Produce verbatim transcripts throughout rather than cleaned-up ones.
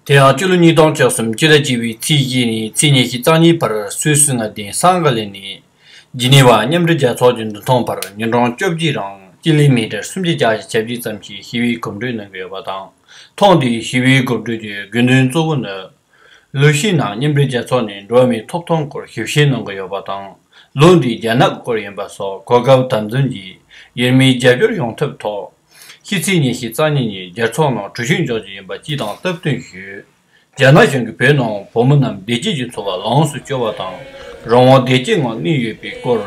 དེ་ཡང་སྤྱི་ལོ་ཉིས་སྟོང་བཅུ་གསུམ་སྤྱི་ཟླ་བཅུ་པའི་ཚེས་བཞི་ནས་ཚེས་ཉི་ཤུ་རྩ་གཉིས་བར་སུད་སི་མངའ་སྡེ་སང་ག་ལེ་ནས་ཇི་ནི་ཝ་མཉམ་འབྲེལ་རྒྱལ་ཚོགས་ཀྱི་མདུན་ཐང་བར་ཉིན་གྲངས་བཅོ་བརྒྱད་རིང་སྤྱི་ལེ་མི་ཊར་སུམ་བརྒྱ་བརྒྱད་ཅུ་གྱ་གཅིག་ཙམ་ཞིག་ཞི་བའི་གོམ་བགྲོད་གནང་གི་ཡོད་པ་དང་། ཐེངས་འདིའི་ཞི་བའི་གོམ་བགྲོད་ཀྱི་དགོས་འདུན་གཙོ་བོ་ནི། ལོ་ཤས་ནང་མཉམ་འབྲེལ་རྒྱལ་ཚོགས་ནས་འགྲོ་བ་མིའི་ཐོབ་ཐང་སྐོར་ཞིབ་བཤེར་གནང་གི་ཡོད་པ་དང་། ལོ་འདིའི་རྒྱ་ནག་གི་སྐོར་ཡིན་པ་སོགས་གོ་སྐབས་དམ་འཛིན་གྱིས་ཡུལ་མིའི་རྒྱབ་སྐྱོར་ཡོང་ཐབས་ཐོག་ཕྱི་ཚེས་ཉི་ཤུ་རྩ་གཉིས་ཉིན་རྒྱལ་ཚོགས་ནང་གྲོས་ཆོད་འཇོག་རྒྱུ་ཡིན་པ་སྤྱི་དང་སྟབས་བསྟུན་ཞུས། རྒྱ་ནག་གཞུང་གིས་བོད་ནང་བོད་མི་རྣམས་བདེ་སྐྱིད་ཀྱི་འཚོ་བ་ལོངས་སུ་སྤྱོད་པ་དང་། རང་དབང་བདེ་སྐྱིད་ངང་གནས་ཡོད་པའི་སྐོར།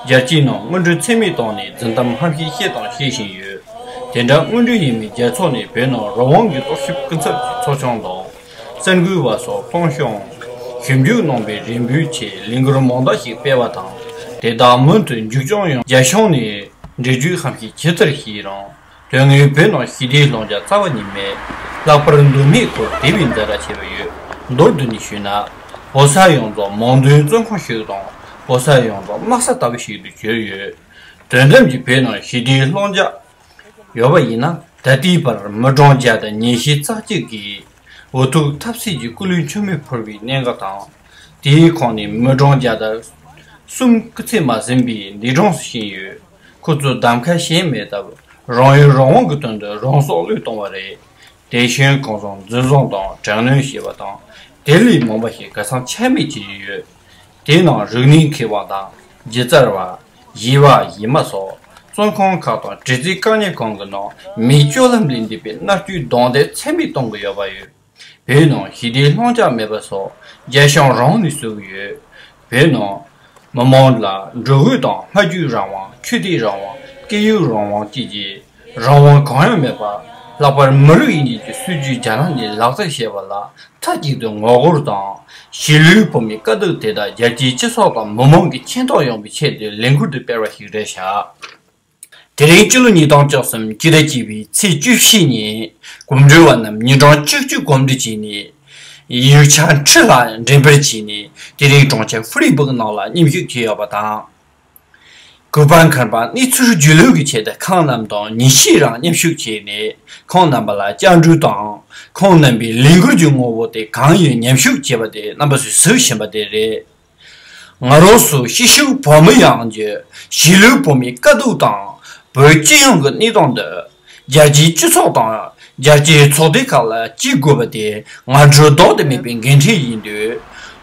རྒྱལ་སྤྱིའི་ནང་དངོས་འབྲེལ་ཚད་མེད་བཏང་ནས་རྫུན་གཏམ་ཧམ་བཤད་བཤད་དང་བཤད་བཞིན་ཡོད། དེ་འདྲ་དངོས་འབྲེལ་ཡིན་མིན་རྒྱལ་ཚོགས་ནས་བོད་ནང་རང་དབང་གི་རྟོག་ཞིབ་སྐུ་ཚབ་ཀྱི་ཚོགས་ཆུང་དང་། གསར་འགོད་པ་སོགས་གཏོང་ཤོག་ཞིབ་འཇུག་གནང་པའི་རེ་འབོད་ཆེད་ལས་འགུལ་མང་དག་ཞིག་སྤེལ་བ་དང་། དེ་དག་མུ་མཐུད་མཇུག་སྐྱོང་ཡང་རྒྱ་གཞུང་ནས་འགྲེལ་བརྗོད་ཧམ་བཤད་ཇི་ལྟར་བྱེད་རུང་། དོན་དངོས་བོད་ནང་ཞི་བདེའི་བླང་བྱ་རྩ་བ་ཉིད་མེད། ལྷག་པར་མདོ་སྨད་སྐོར་དེ་བས་ཛ་དྲག་ཆེ་བ་ཡོད། མདོར་བསྡུས་ནས་ཞུས་ན། བོད་ས་ཡོངས་རྫོགས་མང་འདོན་བཙོན་ཁང་ཞིག་དང་། བོད་ས་ཡོངས་རྫོགས་དམག་ས་ལྟ་བུ་ཞིག་ཏུ་གྱུར་ཡོད། དོན་དམ་གྱི་བོད་ནང་ཞི་བདེའི་བླང་བྱ་ཡོད་པ་ཡིན་ན། ད་ལྟའི་བར་མི་གྲངས་བརྒྱ་དང་ཉི་ཤུ་རྩ་གཅིག་གིས་འུ་ཐུག་ཐབས་ཟད་ཀྱི་སྐུ་ལུས་མཆོད་མེ་ཕུལ་བའི་གནད་འགག་དང་། དེའི་ཁོངས་ནས་མི་གྲངས་བརྒྱ་དང་གསུམ་སྐུ་ཚེ་མ་ཟིན་པའི་འདས་གྲོངས་སུ་ཕྱིན་ཡོད། ཁོ་ཚོས་གདམ་ཁ་གཞན་མེད་སྟབས། རང་ཡུལ་རང་དབང་གི་དོན་དུ་རང་སྲོག་བློས་གཏོང་བ་རེད། དེ་བཞིན་གང་བྱུང་འཛིན་བཟུང་དང་དྲག་གནོན་བྱས་པ་དང་། དེ་ལས་མང་པ་ཞིག་ག་ཚང་ཆ་མེད་བྱས་ཡོད། དེའི་ནང་རིག་གནས་མཁས་དབང་དང་སྒྱུ་རྩལ་བ། གཞས་པ། གཞས་མ་སོགས་བཙོན་ཁང་ཁག་དང་དྲི་རྩད་བཀག་ཉར་ཁང་གི་ནང་མི་སྤྱོད་ལམ་ལས་འདས་པའི་མནར་གཅོད་རྡུང་རྡེག་ཚད་མེད་གཏོང་གི་ཡོད་པ་ཡོད། བོད་ནང་ཞི་བདེའི་བླང་བྱ་མེད་པ་སོགས་རྒྱ་གཞུང་རང་ནས་བཟོ་གི་ཡོད། བོད་ནང་མི་མང་ལ་འབྲུག་འོད་དང་སྨྲ་བརྗོད་རང་དབང་། ཆོས་དད་རང་དབང་། སྐད་ཡིག་རང་དབང་བཅས་ཀྱི་རང་དབང་གང་ཡང་མེད་པ། ལྷག་པར་མི་རིགས་ཡིན་མིན་གྱི་སྲིད་ཇུས་རྒྱ་ནག་ནས་ལག་བསྟར་བྱས་པ་ལ་མཐའ་གཅིག་ཏུ་ངོ་རྒོལ་དང་། གཞིས་ལུས་བོད་མིའི་དཀའ་སྡུག་དེ་དག་རྒྱལ་སྤྱིའི་སྤྱི་ཚོགས་དང་མི་མང་གིས་མཁྱེན་རྟོགས་ཡོང་བའི་ཆེད་དུ་ལས་འགུལ་དེ་སྤེལ་བ་ཞིག་རེད་བཞག་དེ་རིང་སྤྱི་ལོ་ཉིས་སྟོང་བཅུ་གསུམ་སྤྱི་ཟླ་བཅུ་པའི་ཚེས་བཅུ་བཞི་ཉིན་གོམ་བགྲོད་པ་རྣམས་ཉིན་གྲངས་བཅུ་གཅིག་གོམ་བགྲོད་བྱས་ནས། ཡིག་ཆ་ཁྲི་ལ་འགྲེམས་སྤེལ་བྱས་ནས་དེ་རིང་གྲོང་ཁྱེར་ཧྥུ་རི་སྦུག་ནང་ལ་མཉམ་ཞུགས་བྱས་ཡོད་པ་དང་། གུས་པ་མཁར་པ་གནས་ཚུལ་བརྗེ་ལེན་གྱི་ཆེད་དུ་ཁོང་རྣམས་དང་ཉིན་ཤས་རིང་མཉམ་ཞུགས་བྱས་ནས་ཁོང་རྣམ་པ་ལ་བཅར་འདྲི་དང་། ཁོང་རྣམ་པའི་ལས་འགུལ་གྱི་ངོ་བོ་དེ་གང་ཡིན་མཉམ་ཞུགས་བྱས་པ་དེ་རྣམ་པ་ཚོས་གཟིགས་བཞིན་པ་དེ་རེད། ང་རང་ཚོ་སྐྱིད་ཤོད་བོད་མི་ཡོངས་ཀྱི་གཞིས་ལུས་བོད་མིའི་དཀའ་སྡུག་དང་། བོད་སྤྱི་ཡོངས་ཀྱི་གནས་སྟངས་འདི་རྒྱལ་སྤྱིའི་སྤྱི་ཚོགས་དང་རྒྱལ་སྤྱིའི་ཚོགས་སྡེ་ཁག་ལ་བསྐྱལ་དགོས་པ་དེ་ང་ཚོའི་ལྡོག་ཏུ་མེད་པའི་འགན་འཁྲི་ཡིན་དུས།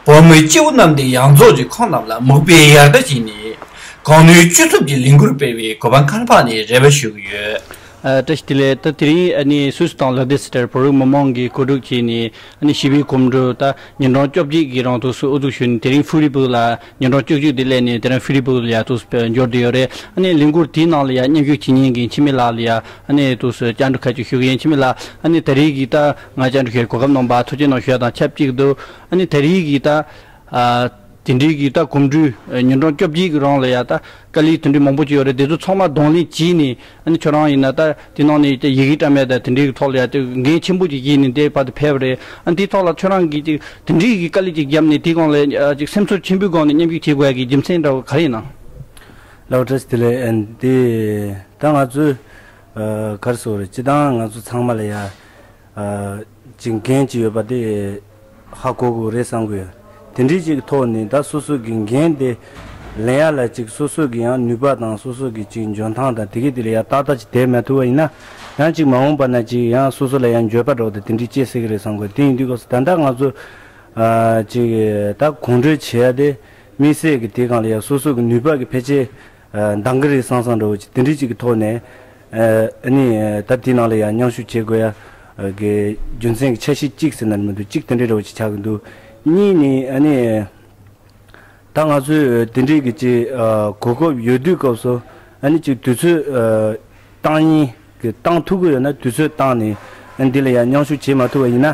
བོད་མི་སྐྱེ་བོ་རྣམས་དེ་ཡོངས་རྫོགས་ཀྱིས་ཁོང་རྣམས་ལ་མིག་དཔེ་ཡར་ལྟ་བྱས་ནས་གང་ནུས་ཅི་ཐུབ་ཀྱིས་ལས་འགུལ་སྤེལ་བའི་གུས་པ་མཁར་པ་ནས་རེ་བ་ཞུ་གི་ཡོད། ཨ། བཀྲ་ཤིས་བདེ་ལེགས། ད་དེ་རིང་ཨ་ནི་སུད་སི་དང་ལག་དེབ་སི་ཏར་བོད་རིགས་མི་མང་གིས་གོ་སྒྲིག་བྱས་ནས་ཨ་ནི་ཞི་བའི་གོམ་བགྲོད་ད་ཉིན་གྲངས་བཅོ་བརྒྱད་ཀྱི་རིང་དུ་སུ་དབུ་འཛུགས་ཞུས་ནས་དེ་རིང་ཧྥུ་རི་སྦུག་ལ་ཉིན་གྲངས་བཅུ་གཅིག་དེ་སླེབས་ནས་དེ་རིང་ཧྥུ་རི་སྦུག་ལ་ཡ་དུ་འབྱོར་བསྡད་ཡོད་རེད། ཨ་ནི་ལས་འགུལ་དེའི་ནང་ལ་ཡ་མཉམ་ཞུགས་བྱེད་མཁན་གྱི་འཆི་མེད་ལགས་ལ་ཡ་ཨ་ནི་དུ་བཅར་འདྲི་ཁ་ཅིག་ཞུ་གི་ཡིན། འཆི་མེད་ལགས། ཨ་ནི་ད་རེས་ཀྱི་ད་ང་བཅར་འདྲི་ཞུ་བའི་གོ་སྐབས་གནང་བར་ཐུགས་རྗེ་གནང་ཞུ་ཡ་དང་ཆབས་ཅིག་ཏུ། ཨ་ནི་ད་རེས་ཀྱི་ད། ཨ། དེ་འདྲའི་གི་ད་གོམ་བགྲོད་ཉིན་གྲངས་བཅོ་བརྒྱད་ཀྱི་རིང་ལ་ཡ་ད་དཀའ་ལས་དེ་འདྲའི་མང་པོ་ཅིག་ཡོད་རེད། དེ་ཚོ་ཚང་མ་གདོང་ལེན་བྱས་ནས་ཨ་ནི་ཁྱོད་རང་ཡིན་ན་ད་དེ་ནང་ནས་ཡི་གེ་བཀྲམ་ཡ་ད་དེ་འདྲའི་གི་ཐོག་ལ་ཡ་ད་འགན་ཆེན་པོ་ཅིག་བཞེས་ནས་འདིར་བར་དུ་ཕེབས་པ་རེད། ཨ་ནི་དེའི་ཐོག་ལ་ཁྱོད་རང་གིས་ཅིག་དེ་འདྲའི་གི་དཀའ་ལས་ཅིག་བརྒྱབ་ནས་དེའི་སྒང་ལ་ཅིག་སེམས་ཚོར་ཆེན་པོའི་སྒང་ནས་མཉམ་ཞུགས་བྱེད་དགོས་ཡ་གི་རྒྱུ་མཚན་འདྲ་བོ་ག་རེ་ཡིན་ན། ལགས་འོ། བཀྲ་ཤིས་བདེ་ལེགས། ཨ་ནི་དེ་ད་ང་ཚོས་ཨ་ག་རེ་ཟེར་དགོས་རེད། སྤྱིར་བཏང་ང་ཚོ་ཚང་མ་ལ་ཡ། ཨ། ཅིག་འགན་ཅིག་ཡོད་པ་དེ་ཧ་གོ་དགོས་རེད་བསམ་གི་ཡོད། དེ་འདྲའི་ཅིག་ཐོག་ནས་ད་སོ་སོ་གི་འགན་དེ་ལེན་ཡ་ལ་ཅིག་སོ་སོ་གི་ཡང་ནུས་པ་དང་སོ་སོ་གི་ཅིག་འཇོན་ཐང་དང་དེ་གི་དེ་ལ་ཡང་ཏག་ཏག་ཅིག་བསྡད་མ་ཐུབ་པ་ཡིན་ན། ཡང་ཅིག་མ་འོངས་པ་ན་ཅིག་ཡང་སོ་སོ་ལ་ཡང་འགྱོད་པ་འདྲ་བོ་དང་དེ་འདྲའི་སྐྱེ་སྲིད་གི་རེད་བསམ་གི་ཡོད། དེ་ཡིན་དུས་སྐབས་སུ་ད་ལྟ་ང་ཚོ་ཨ་ཅིག་ད་གོམ་བགྲོད་བྱེད་ཡ་དེ་དམིགས་བསལ་གི་དེ་སྒང་ལ་ཡང་སོ་སོ་གི་ནུས་པ་གི་ཕལ་ཆེར། ཨ། འདང་གི་རེད་བསམ་བསམ་འདྲ་བོ་ཅིག་དེ་འདྲའི་ཅིག་གི་ཐོག་ནས། ཨ་ནི་ད་དེའི་ནང་ལ་ཡང་མཉམ་ཞུགས་བྱེད་དགོས་ཡ་གི་རྒྱུ་མཚན་གྱི་འཆར་གཞི་གཅིག་ཟེར་ན་མི་འདུག་གཅིག་དེ་འདྲའི་འདྲ་བོ་ཅིག་ཆགས་ཀྱི་འདུག་གཉིས་ནི་ཨ་ནི་ད་ང་ཚོས་དེ་འདྲའི་གི་ཅིག་ཨ་གོ་སྐབས་ཡོད་དུས་སྐབས་སུ་ཨ་ནི་ཅིག་དུས་ཚོད་ཨ་བཏང་ཉིན། གི་བཏང་ཐུབ་ཀྱི་ཡོད་ན་དུས་ཚོད་བཏང་ནས་ཨ་འདི་ལ་ཡང་མཉམ་ཞུགས་བྱེད་མ་ཐུབ་པ་ཡིན་ན།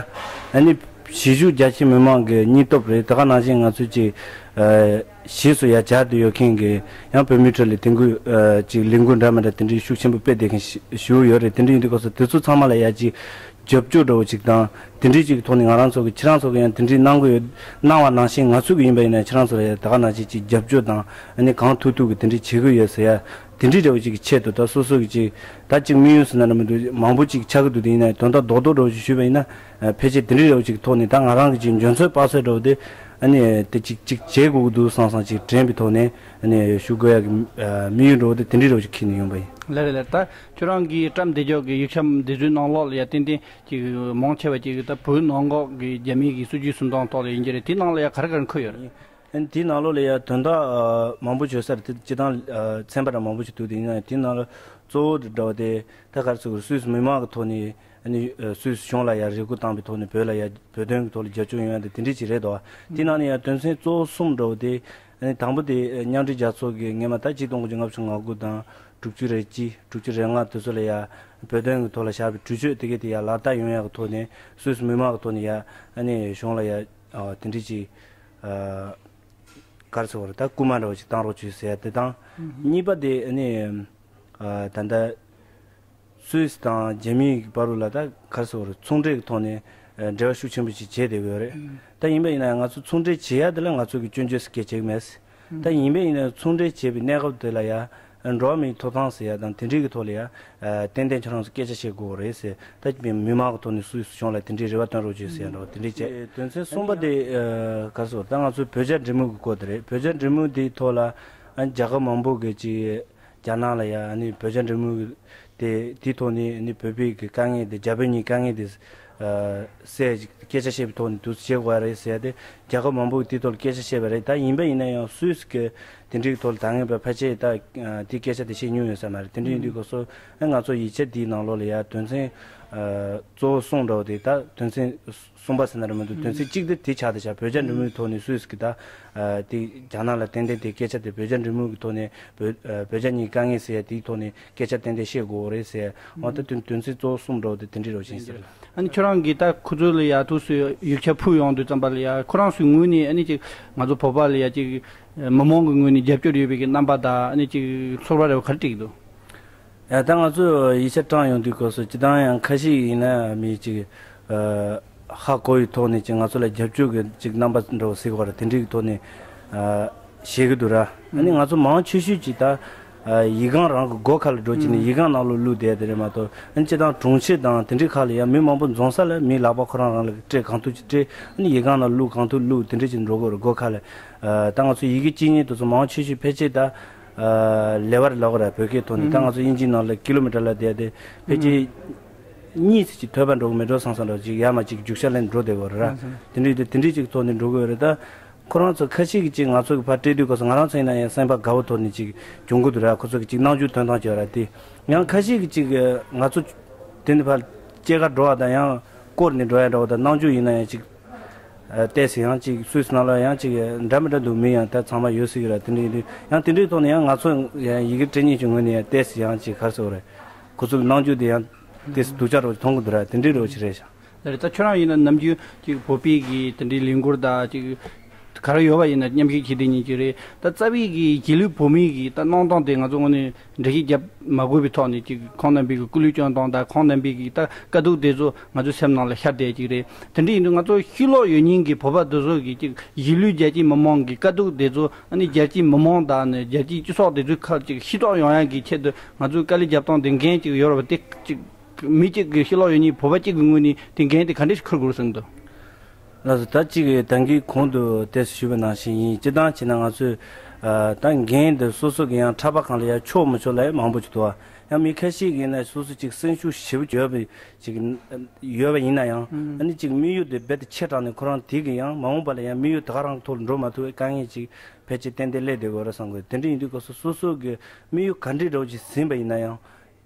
ཨ་ནི་གཞིས་བཞུགས་རྒྱ་ཆེ་མི་མང་གི་སྙིང་སྟོབས་རེད། དེ་ག་ནང་བཞིན་ང་ཚོས་ཅིག་ཨ་གཞིས་སུ་ཡ་བཅར་དུ་ཡོད་མཁན་གྱི་ཡང་བོད་མིའི་ཁྲོད་ལ་དེང་དགོས་ཨ་ཅིག་ལས་འགུལ་འདྲ་མི་འདྲ་དེ་འདྲའི་ཤུགས་ཆེན་པོ་སྤེལ་བསྡད་མཁན་ཞིག་ཞུ་ཡོད་རེད། དེ་འདྲ་ཡིན་དུས་སྐབས་སུ་དེ་ཚོ་ཚང་མ་ལ་ཡ་ཅིག་རྒྱབ་སྐྱོར་འདྲ་བོ་ཅིག་དང་དེ་འདྲའི་ཅིག་ཐོག་ནས་ང་རང་ཚོ་གི་ཁྱེད་རང་ཚོ་གི་ཡང་དེ་འདྲའི་གནང་གི་ཡོད། གནང་བ་ནང་བཞིན་ང་ཚོ་གི་ཡིན་པ་ཡིན་ན་ཁྱེད་རང་ཚོ་ལ་ཡ་དེ་ག་ནང་བཞིན་ཅིག་རྒྱབ་སྐྱོར་དང་ཨ་ནི་གང་ཐུབ་ཐུབ་གི་དེ་འདྲའི་བྱེད་ཀྱི་ཡོད་ཟེར་ཡ། དེ་འདྲའི་འདྲ་བོ་ཅིག་གི་ཆེད་དུ་ད་སོ་སོ་གི་ཅིག་ད་ཅིག་དམིགས་ཡུལ་ཟེར་ན་འདྲ་མི་འདུག་མང་པོ་ཅིག་ཆགས་ཀྱི་འདུག་དེ་ཡིན་ན་དོན་དག་རྡོག་རྡོག་འདྲ་བོ་ཅིག་ཞུས་པ་ཡིན་ན་ཕལ་ཆེར་དེ་འདྲའི་འདྲ་བོ་ཅིག་གི་ཐོག་ནས་ད་ང་རང་གི་ཅིག་འཇོན་ཚོད་དཔག་ཚོད་འདྲ་བོ་དེ་ཨ་ནི་དེ་ཅིག་ཅིག་བྱེད་དགོས་ཀྱི་འདུག་བསམ་བསམ་ཅིག་དྲན་པའི་ཐོག་ནས་ཨ་ནི་ཞུ་དགོས་ཡ་གི་དམིགས་ཡུལ་འདྲ་བོ་དེ་དེ་འདྲའི་འདྲ་བོ་ཅིག་འཁྱེར་ནས་ཡོང་པ་ཡིན། ལགས་རེད་ལགས། ད་ཁྱོད་རང་གིས་བཀྲམ་བསྡད་ཀྱོག་གི་ཡིག་ཆ་འདི་ཚོའི་ནང་ལོགས་ལ་ཡ་ཏན་ཏན་ཅིག་མང་ཆེ་བ་ཅིག་ད་བོད་ནང་འགོག་གི་རྒྱ་མིའི་གི་སྲིད་ཇུས་གསུམ་སྟོང་ཐོག་ལ་ཡིན་གྱི་རེད། དེ་ནང་ལ་ཡ་ག་རེ་ག་རེ་འཁོད་ཡོད་རེད། ཨ་ནི་དེའི་ནང་ལོགས་ལ་ཡ་དོན་དག་ཨ་མང་པོ་བརྗོད་ས་རེད། དེ་སྤྱི་བཏང་ཨ་ཚན་པ་ར་མང་པོ་ཞིག་འདུག་དེ་ཡིན་ན་དེའི་ནང་ལ་གཙོ་བོ་འདྲ་བ་དེ་ད་ག་རེ་ཟེར་དགོས་རེད། སུད་སི་མི་མང་གི་ཐོག་ནས་ཨ་ནི་ཨ་སུད་སི་གཞུང་ལ་ཡ་རེ་སྐུལ་བཏང་པའི་ཐོག་ནས་བོད་ལ་ཡ་བོད་དོན་གྱི་ཐོག་ལ་རྒྱབ་སྐྱོར་ཡོང་ཡ་དེ་དེ་འདྲས་ཅིག་རེད་དོ། དེའི་ནང་ནས་ཡ་དོན་ཚན་གཙོ་བོ་གསུམ་འདྲ་བོ་དེ་ཨ་ནི་དང་པོ་དེ་ཨ་མཉམ་འབྲེལ་རྒྱལ་ཚོགས་ཀྱི་སྔོན་མ་ད་གཅིག་སྟོང་དགུ་བརྒྱ་ལྔ་བཅུ་ང་དགུ་དང་དྲུག་ཅུ་རེ་གཅིག་དྲུག་ཅུ་རེ་ལྔ་དེ་ཚོ་ལ་ཡ་བོད་དོན་གྱི་ཐོག་ལ་བཞག་པའི་གྲོས་ཆོད་དེ་གས་དེ་ཡ་ལག་བསྟར་ཡོང་ཡ་གི་ཐོག་ནས་སུད་སི་མི་མང་གི་ཐོག་ནས་ཡ་ཨ་ནི་གཞུང་ལ་ཡ་ཨ་དེ་འདྲས་ཅིག་ཨ་ག་རེ་ཟེར་བ་རེད། ད་སྐུལ་མ་འདྲ་བོ་ཅིག་བཏང་རོགས་བྱོས་ཟེར་ཡ་དེ་དང་། གཉིས་པ་དེ་ཨ་ནི་ཨ་ད་ལྟ་སུད་སི་དང་རྒྱ་མིའི་བར་ལ་ད་ག་རེ་ཟེར་བ་རེད། ཚོང་འབྲེལ་གྱི་ཐོག་ནས་ཨ་འབྲེལ་བ་ཤུགས་ཆེན་པོ་ཅིག་བྱས་བསྡད་ཡོད་རེད། ད་ཡིན་པ་ཡིན་ན་ང་ཚོ་ཚོང་འབྲེལ་བྱེད་ཡ་དེ་ལ་ང་ཚོ་གི་སྐྱོན་བརྗོད་ཟེར་སྐད་ཆ་མེད། ད་ཡིན་པ་ཡིན་ན་ཚོང་འབྲེལ་བྱེད་པའི་གནས་སྐབས་དེ་ལ་ཡ་འགྲོ་བ་མིའི་ཐོབ་ཐང་ཟེར་ཡ་དང་དེ་འདྲའི་གི་ཐོག་ལ་ཡ་ཏན་ཏན་ཁྱོད་རང་ཚོ་སྐད་ཆ་བཤད་དགོས་རེད་ཟེར། ད་མི་མང་གི་ཐོག་ནས་སུད་སི་གཞུང་ལ་དེ་འདྲའི་རེ་བ་བཏོན་རོགས་བྱོས་ཟེར་ཡ་འདྲ་བོ་དེ་འདྲའི་བྱས། དོན་ཚན་གསུམ་པ་དེ་ག་རེ་ཟེར། ད་ང་ཚོའི་བོད་རྒྱ་འབྲེལ་མོལ་གི་སྐོར་དེ་རེད། བོད་རྒྱ་འབྲེལ་མོལ་དེའི་ཐོག་ལ་རྒྱལ་ཁབ་མང་པོ་གི་ཅིག་རྒྱ་ནག་ལ་ཡ་ཨ་ནི་བོད་རྒྱ་འབྲེལ་མོལ་གི་དེ་དེའི་ཐོག་ནས་ཨ་ནི་བོད་པའི་གི་དཀའ་ངལ་དེ་རྒྱ་བོད་གཉིས་དཀའ་ངལ་དེ་ཨ་སེལ་སྐད་ཆ་བཤད་པའི་ཐོག་ནས་འདུག་བྱེད་དགོས་རེད་ཟེར་ཏེ་རྒྱལ་ཁབ་མང་པོ་གི་དེའི་ཐོག་ལ་སྐད་ཆ་བཤད་པ་རེད། ད་ཡིན་པ་ཡིན་ན་ཡང་སུད་སི་གི་དེ་འདྲའི་ཐོག་ལ་ད་སྔོན་པ་ཕལ་ཆེར་ད་ཨ་དེའི་སྐད་ཆ་དེ་བཤད་མྱོང་ཡོད་ས་མ་རེད། དེ་འདྲ་ཡིན་དུས་སྐབས་སུ་ཨ་ང་ཚོ་ཡིག་ཆ་དེའི་ནང་ལོགས་ལ་ཡ་དོན་ཚན་ཨ་གཙོ་བོ་གསུམ་འདྲ་བོ་དེ་ད་དོན་ཚན་གསུམ་པ་ཟེར་ན་རེད་མི་འདུག་དོན་ཚན་གཅིག་དེ་དེ་ཆགས་བསྡད་ཤག་བོད་རྒྱ་འབྲེལ་མོལ་གྱི་ཐོག་ནས་སུད་སི་གི་ད་ཨ་དེ་རྒྱ་ནག་ལ་ཏན་ཏན་དེ་སྐད་ཆ་དེ་བོད་རྒྱ་འབྲེལ་མོལ་གྱི་ཐོག་ནས་བོད་ཨ་བོད་རྒྱ་གཉིས་དཀའ་ངལ་ཟེར་ཡ་དེའི་ཐོག་ནས་སྐད་ཆ་ཏན་ཏན་བཤད་དགོས་རེད་ཟེར། འོ་ད་དོན་དོན་ཚན་གཙོ་བོ་གསུམ་འདྲ་བོ་དེ་དེ་འདྲའི་རོ་ཞིག་ཟེར། ཨ་ནི་ཁྱོད་རང་གིས་ད་ཁོ་ཚོ་ལ་ཡ་ཐུགས་སུ་ཡིག་ཆ་ཕུལ་ཡོང་དུས་ཙམ་པ་ལ་ཡ་ཁོ་རང་ཚོའི་ངོས་ནས་ཨ་ནི་ཅིག་ང་ཚོ་བོད་པ་ལ་ཡ་ཅིག་མི་མང་གི་ངོས་ནས་རྒྱབ་སྐྱོར་ཡོད་པའི་གི་རྣམ་པ་དང་ཨ་ནི་ཅིག་ཚོར་བ་རེ་བ་ག་རེ་སྤྲད་ཀྱི་འདུག་ཡ་ད་ང་ཚོས་ཡིག་ཆ་བགྲངས་ཡོང་དུས་སྐབས་སུ་སྤྱིར་བཏང་ཡང་ཁ་ཤས་ཡིན་ན་མི་གཅིག་ཨ་ཧ་གོ་བའི་ཐོག་ནས་ཅིག་ང་ཚོ་ལ་རྒྱབ་སྐྱོར་གྱི་ཅིག་རྣམ་པ་འདྲ་བོ་ཟེར་དགོས་རེད། དེ་འདྲའི་གི་ཐོག་ནས་ཨ་བཤད་གི་འདུག་ར། ཨ་ནི་ང་ཚོ་མང་ཆེ་ཤོས་ཀྱིས་ད་ཨ་ཡིག་སྒང་རང་གི་སྒོ་ཁ་ལ་འགྲོ་བྱས་ནས་ཡིག་སྒང་ནང་ལོགས་བླུགས་བསྡད་དེ་རེད་མ་གཏོགས། ཨ་ནི་སྤྱིར་བཏང་གྲོང་ཁྱེར་དང་དེ་འདྲའི་ཁག་ལ་ཡང་མི་མང་པོ་འཛོམས་ས་ལ་མིའི་ལག་པ་ཁོ་རང་རང་ལ་སྤྲད། གང་ཐུབ་ཅིག་སྤྲད། ཨ་ནི་ཡིག་སྒང་ནང་བླུགས། གང་ཐུབ་བླུགས། དེ་འདྲ་ཅིག་འགྲོ་གི་རེད། སྒོ་ཁ་ལ་ཨ་ད་ང་ཚོ་ཡི་གེ་གཅིག་གཉིས་དེ་ཚོ་མང་ཆེ་ཤོས་ཕལ་ཆེར་ད། ཨ་ལེ་བར་ལབ་དགོས་རེད། བོད་སྐད་ཐོག་ནས་ད་ང་ཚོ་དབྱིན་ཇིའི་ནང་ལ་ཀི་ལོ་མི་ཊར་ལབ་བསྡད་དེ་ཕལ་ཆེར་གཉིས་ཙམ་ཅིག་ཐོལ་པ་འགྲོ་གི་མེད་འགྲོ་བསམ་བསམ་འདྲ་ཅིག་ཡར་མར་ཅིག་རྒྱུག་ཤར་ལེན་འགྲོ་བསྡད་ཡོད་རེད་ར། དེ་འདྲའི་དེ་དེ་འདྲའི་ཅིག་ཐོག་ནས་འགྲོ་གི་ཡོད་རེད། ད་ཁོ་རང་ཚོ་ཁ་ཤས་ཀྱིས་ཅིག་ང་ཚོ་གི་ཕར་སྤྲད་དུས་སྐབས་སུ་ང་རང་ཚོ་ཡིན་ན་ཡང་སེམས་པ་དགའ་བོ་ཐོག་ནས་ཅིག་གྱོང་གུད་དུ་ར། ཁོ་ཚོ་གི་ཅིག་རྣམ་འགྱུར་ཐོན་སྟངས་ཅིག་ཡོད་ར། དེ་ཡང་ཁ་ཤས་ཀྱིས་ཅིག་ང་ཚོ་དེ་ནས་ཕར་སྐྱེལ་གར་འགྲོ་བ་དང་ཡང་བསྐོར་ནས་འགྲོ་ཡ་འདྲ་བོ་དང་རྣམ་འགྱུར་ཡིན་ན་ཡང་ཅིག་ཨ་ཏོག་ཙམ་ཡང་ཅིག་སུད་སི་ནང་ལ་ཡང་ཅིག་འདྲ་མི་འདྲ་འདུག་མི་ཡང་ད་ཚང་མ་ཡོད་སྲིད་ཀྱི་ར། དེ་འདྲ་ཡིན་དུས་ཡང་དེ་འདྲའི་ཐོག་ནས་ཡང་ང་ཚོ་ཡང་ཡི་གེ་སྤྲད་མཁན་གྱི་ངོས་ནས་ཡང་ཏོག་ཙམ་ཡང་ཅིག་ག་རེ་ཟེར་དགོས་རེད། ཁོ་ཚོ་གི་རྣམ་འགྱུར་དེ་ཡང་ཏོག་ཙམ་སྡུག་ཅག་རོ་མཐོང་གི་འདུག་ར། དེ་འདྲའི་རོ་ཅིག་རེད་ཤག་ལགས་རེད། ད་ཁྱོད་རང་ཡིན་ན་ནམ་རྒྱུན་ཅིག་བོད་པའི་གི་དེ་འདྲའི་ལས་འགུལ་དང་ཅིག་ག་རེ་ཡོད་པ་ཡིན་ན་མཉམ་ཞུགས་བྱེད་བསྡད་མཁན་ཅིག་རེད། ད་རྩ་བའི་གི་གཞིས་ལུས་བོད་མིའི་གི་ད་གནང་སྟངས་དེ་ང་ཚོ་དངོས་གནས་འགྲེལ་བཤད་རྒྱབ་མ་དགོས་པའི་ཐོག་ནས་ཅིག་ཁོང་རྣམ་པའི་གི་སྐུ་ལུས་སྤྱོད་སྟངས་དང་ཁོང་རྣམ་པའི་གི་ད་དཀའ་སྡུག་དེ་ཚོ་ང་ཚོའི་སེམས་ནང་ལ་ཤར་བསྡད་ཅིག་རེད། དེ་འདྲ་ཡིན་དུས་ང་ཚོ་ཕྱི་ལོགས་ཡོད་མཁན་གྱི་བོད་པ་དེ་ཚོ་གི་ཅིག་གཞིས་ལུས་རྒྱལ་སྤྱིའི་མི་མང་གི་དཀའ་སྡུག་དེ་ཚོ་ཨ་ནི་རྒྱལ་སྤྱིའི་མི་མང་དང་ནི་རྒྱལ་སྤྱིའི་སྤྱི་ཚོགས་དེ་ཚོའི་ཁ་ཅིག་ཤེས་རྟོགས་ཡོང་ཡག་གི་ཆེད་དུ་ང་ཚོའི་དཀའ་ལས་རྒྱབ་སྟངས་དེ་འགན་ཅིག་ཡོད་རེད་པ། དེ་ཅིག་མི་གཅིག་གིས་ཕྱི་ལོགས་ཡོད་མཁན་བོད་པ་གཅིག་གི་ངོས་ནས་དེ་འགན་དེ་ག་འདྲས་ཤིག་འཁུར་དགོས་བསམ་འདུག་ལགས་སོ། ད་གཅིག་གིས་ད་གིན་གོང་དུ་ཏོག་ཙམ་ཞུས་པ་ནང་བཞིན་ཡིན། སྤྱིར་བཏང་བྱས་ན་ང་ཚོས་ཨ་ད་འགན་འདི་སོ་སོ་གི་ཡང་ཕྲག་པ་སྒང་ལ་ཡ་ཆོག་མི་ཆོག་ལ་ཡང་མང་པོ་ཅིག་འདུག་ཡང་མི་ཁ་ཤས་ཀྱིས་ན་སོ་སོ་ཅིག་སེམས་ཤུགས་ཞེ་པོ་ཡོད་པའི་ཅིག་ཡོད་པ་ཡིན་ན་ཡང་ཨ་ནི་ཅིག་དམིགས་ཡུལ་དེ་རྦད་དེ་ཆེ་དྲགས་ནས་ཁོ་རང་དེ་གི་ཡང་མ་འོངས་པ་ལ་ཡང་དམིགས་ཡུལ་ད་ག་རང་གི་ཐོག་ལ་འགྲོ་མ་ཐུབ་པའི་དཀའ་ངལ་ཅིག་ཕལ་ཆེར་ཏན་ཏན་སླེབས་བསྡད་ཡོད་རེད་བསམ་གི། དེ་འདྲ་ཡིན་དུས་སྐབས་སུ་སོ་སོ་གི་དམིགས་ཡུལ་ག་འདྲའི་འདྲ་བོ་ཅིག་ཟིན་པ་ཡིན་ན་ཡང་།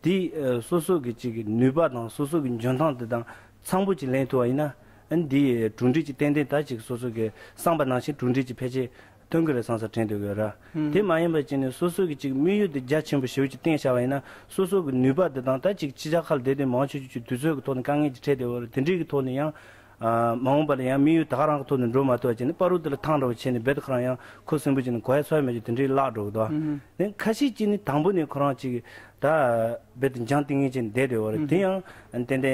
དེ་ཨ་སོ་སོ་གི་ཅིག་གི་ནུས་པ་དང་སོ་སོ་གི་འཇོན་ཐང་དེ་དང་འཚམ་པོ་ཅིག་ལེན་ཐུབ་པ་ཡིན་ན། ཨ་ནི་དེ་གྲུབ་འབྲས་ཅིག་ཏན་ཏན་ད་ཅིག་སོ་སོ་གི་བསམ་པ་ནང་བཞིན་གྲུབ་འབྲས་ཅིག་ཕལ་ཆེར་ཐོན་གི་རེད་བསམ་ས་དྲན་འདུག་གི་ར། དེ་མ་ཡིན་པ་ཅིག་ནི་སོ་སོ་གི་ཅིག་དམིགས་ཡུལ་དེ་རྒྱ་ཆེན་པོ་ཞེ་པོ་ཅིག་བཏིང་བཞག་པ་ཡིན་ན། སོ་སོ་གི་ནུས་པ་དེ་དང་ད་ཅིག་ཕྱི་རྒྱལ་ཁག་ལ་བསྡད་དུས་མང་ཆེ་ཤོས་ཀྱི་དུས་ཚོད་ཀྱི་ཐོག་ནས་དཀའ་ངལ་ཅིག་འཕྲད་བསྡད་ཡོད་རེད། དེ་འདྲའི་གི་ཐོག་ནས་ཡང་། ཨ་མ་འོངས་པ་ལ་ཡང་དམིགས་ཡུལ་ད་ག་རང་གི་ཐོག་ནས་འགྲོ་མ་ཐུབ་པ་བྱས་ནས་བར་དུ་དེ་ལ་ཐང་འདྲ་བོ་བྱས་ནས་རྦད་དེ་ཁོ་རང་ཡང་ཁུ་སིམ་པོ་བྱས་ནས་གོ་ཡ་ཚོར་ཡ་མེད་ཅིག་དེ་འདྲའི་བརླག་འགྲོ་གི་འདུག་ཨ་ནི་ཁ་ཤས་ཅིག་ནི་དང་པོ་ནས་ཁོ་རང་ཅིག་ད་རྦད་དེ་འཇང་ཏིང་ངེ་ཅིག་བསྡད་བསྡད་པ་རེད། དེ་ཡང་ཏན་ཏན་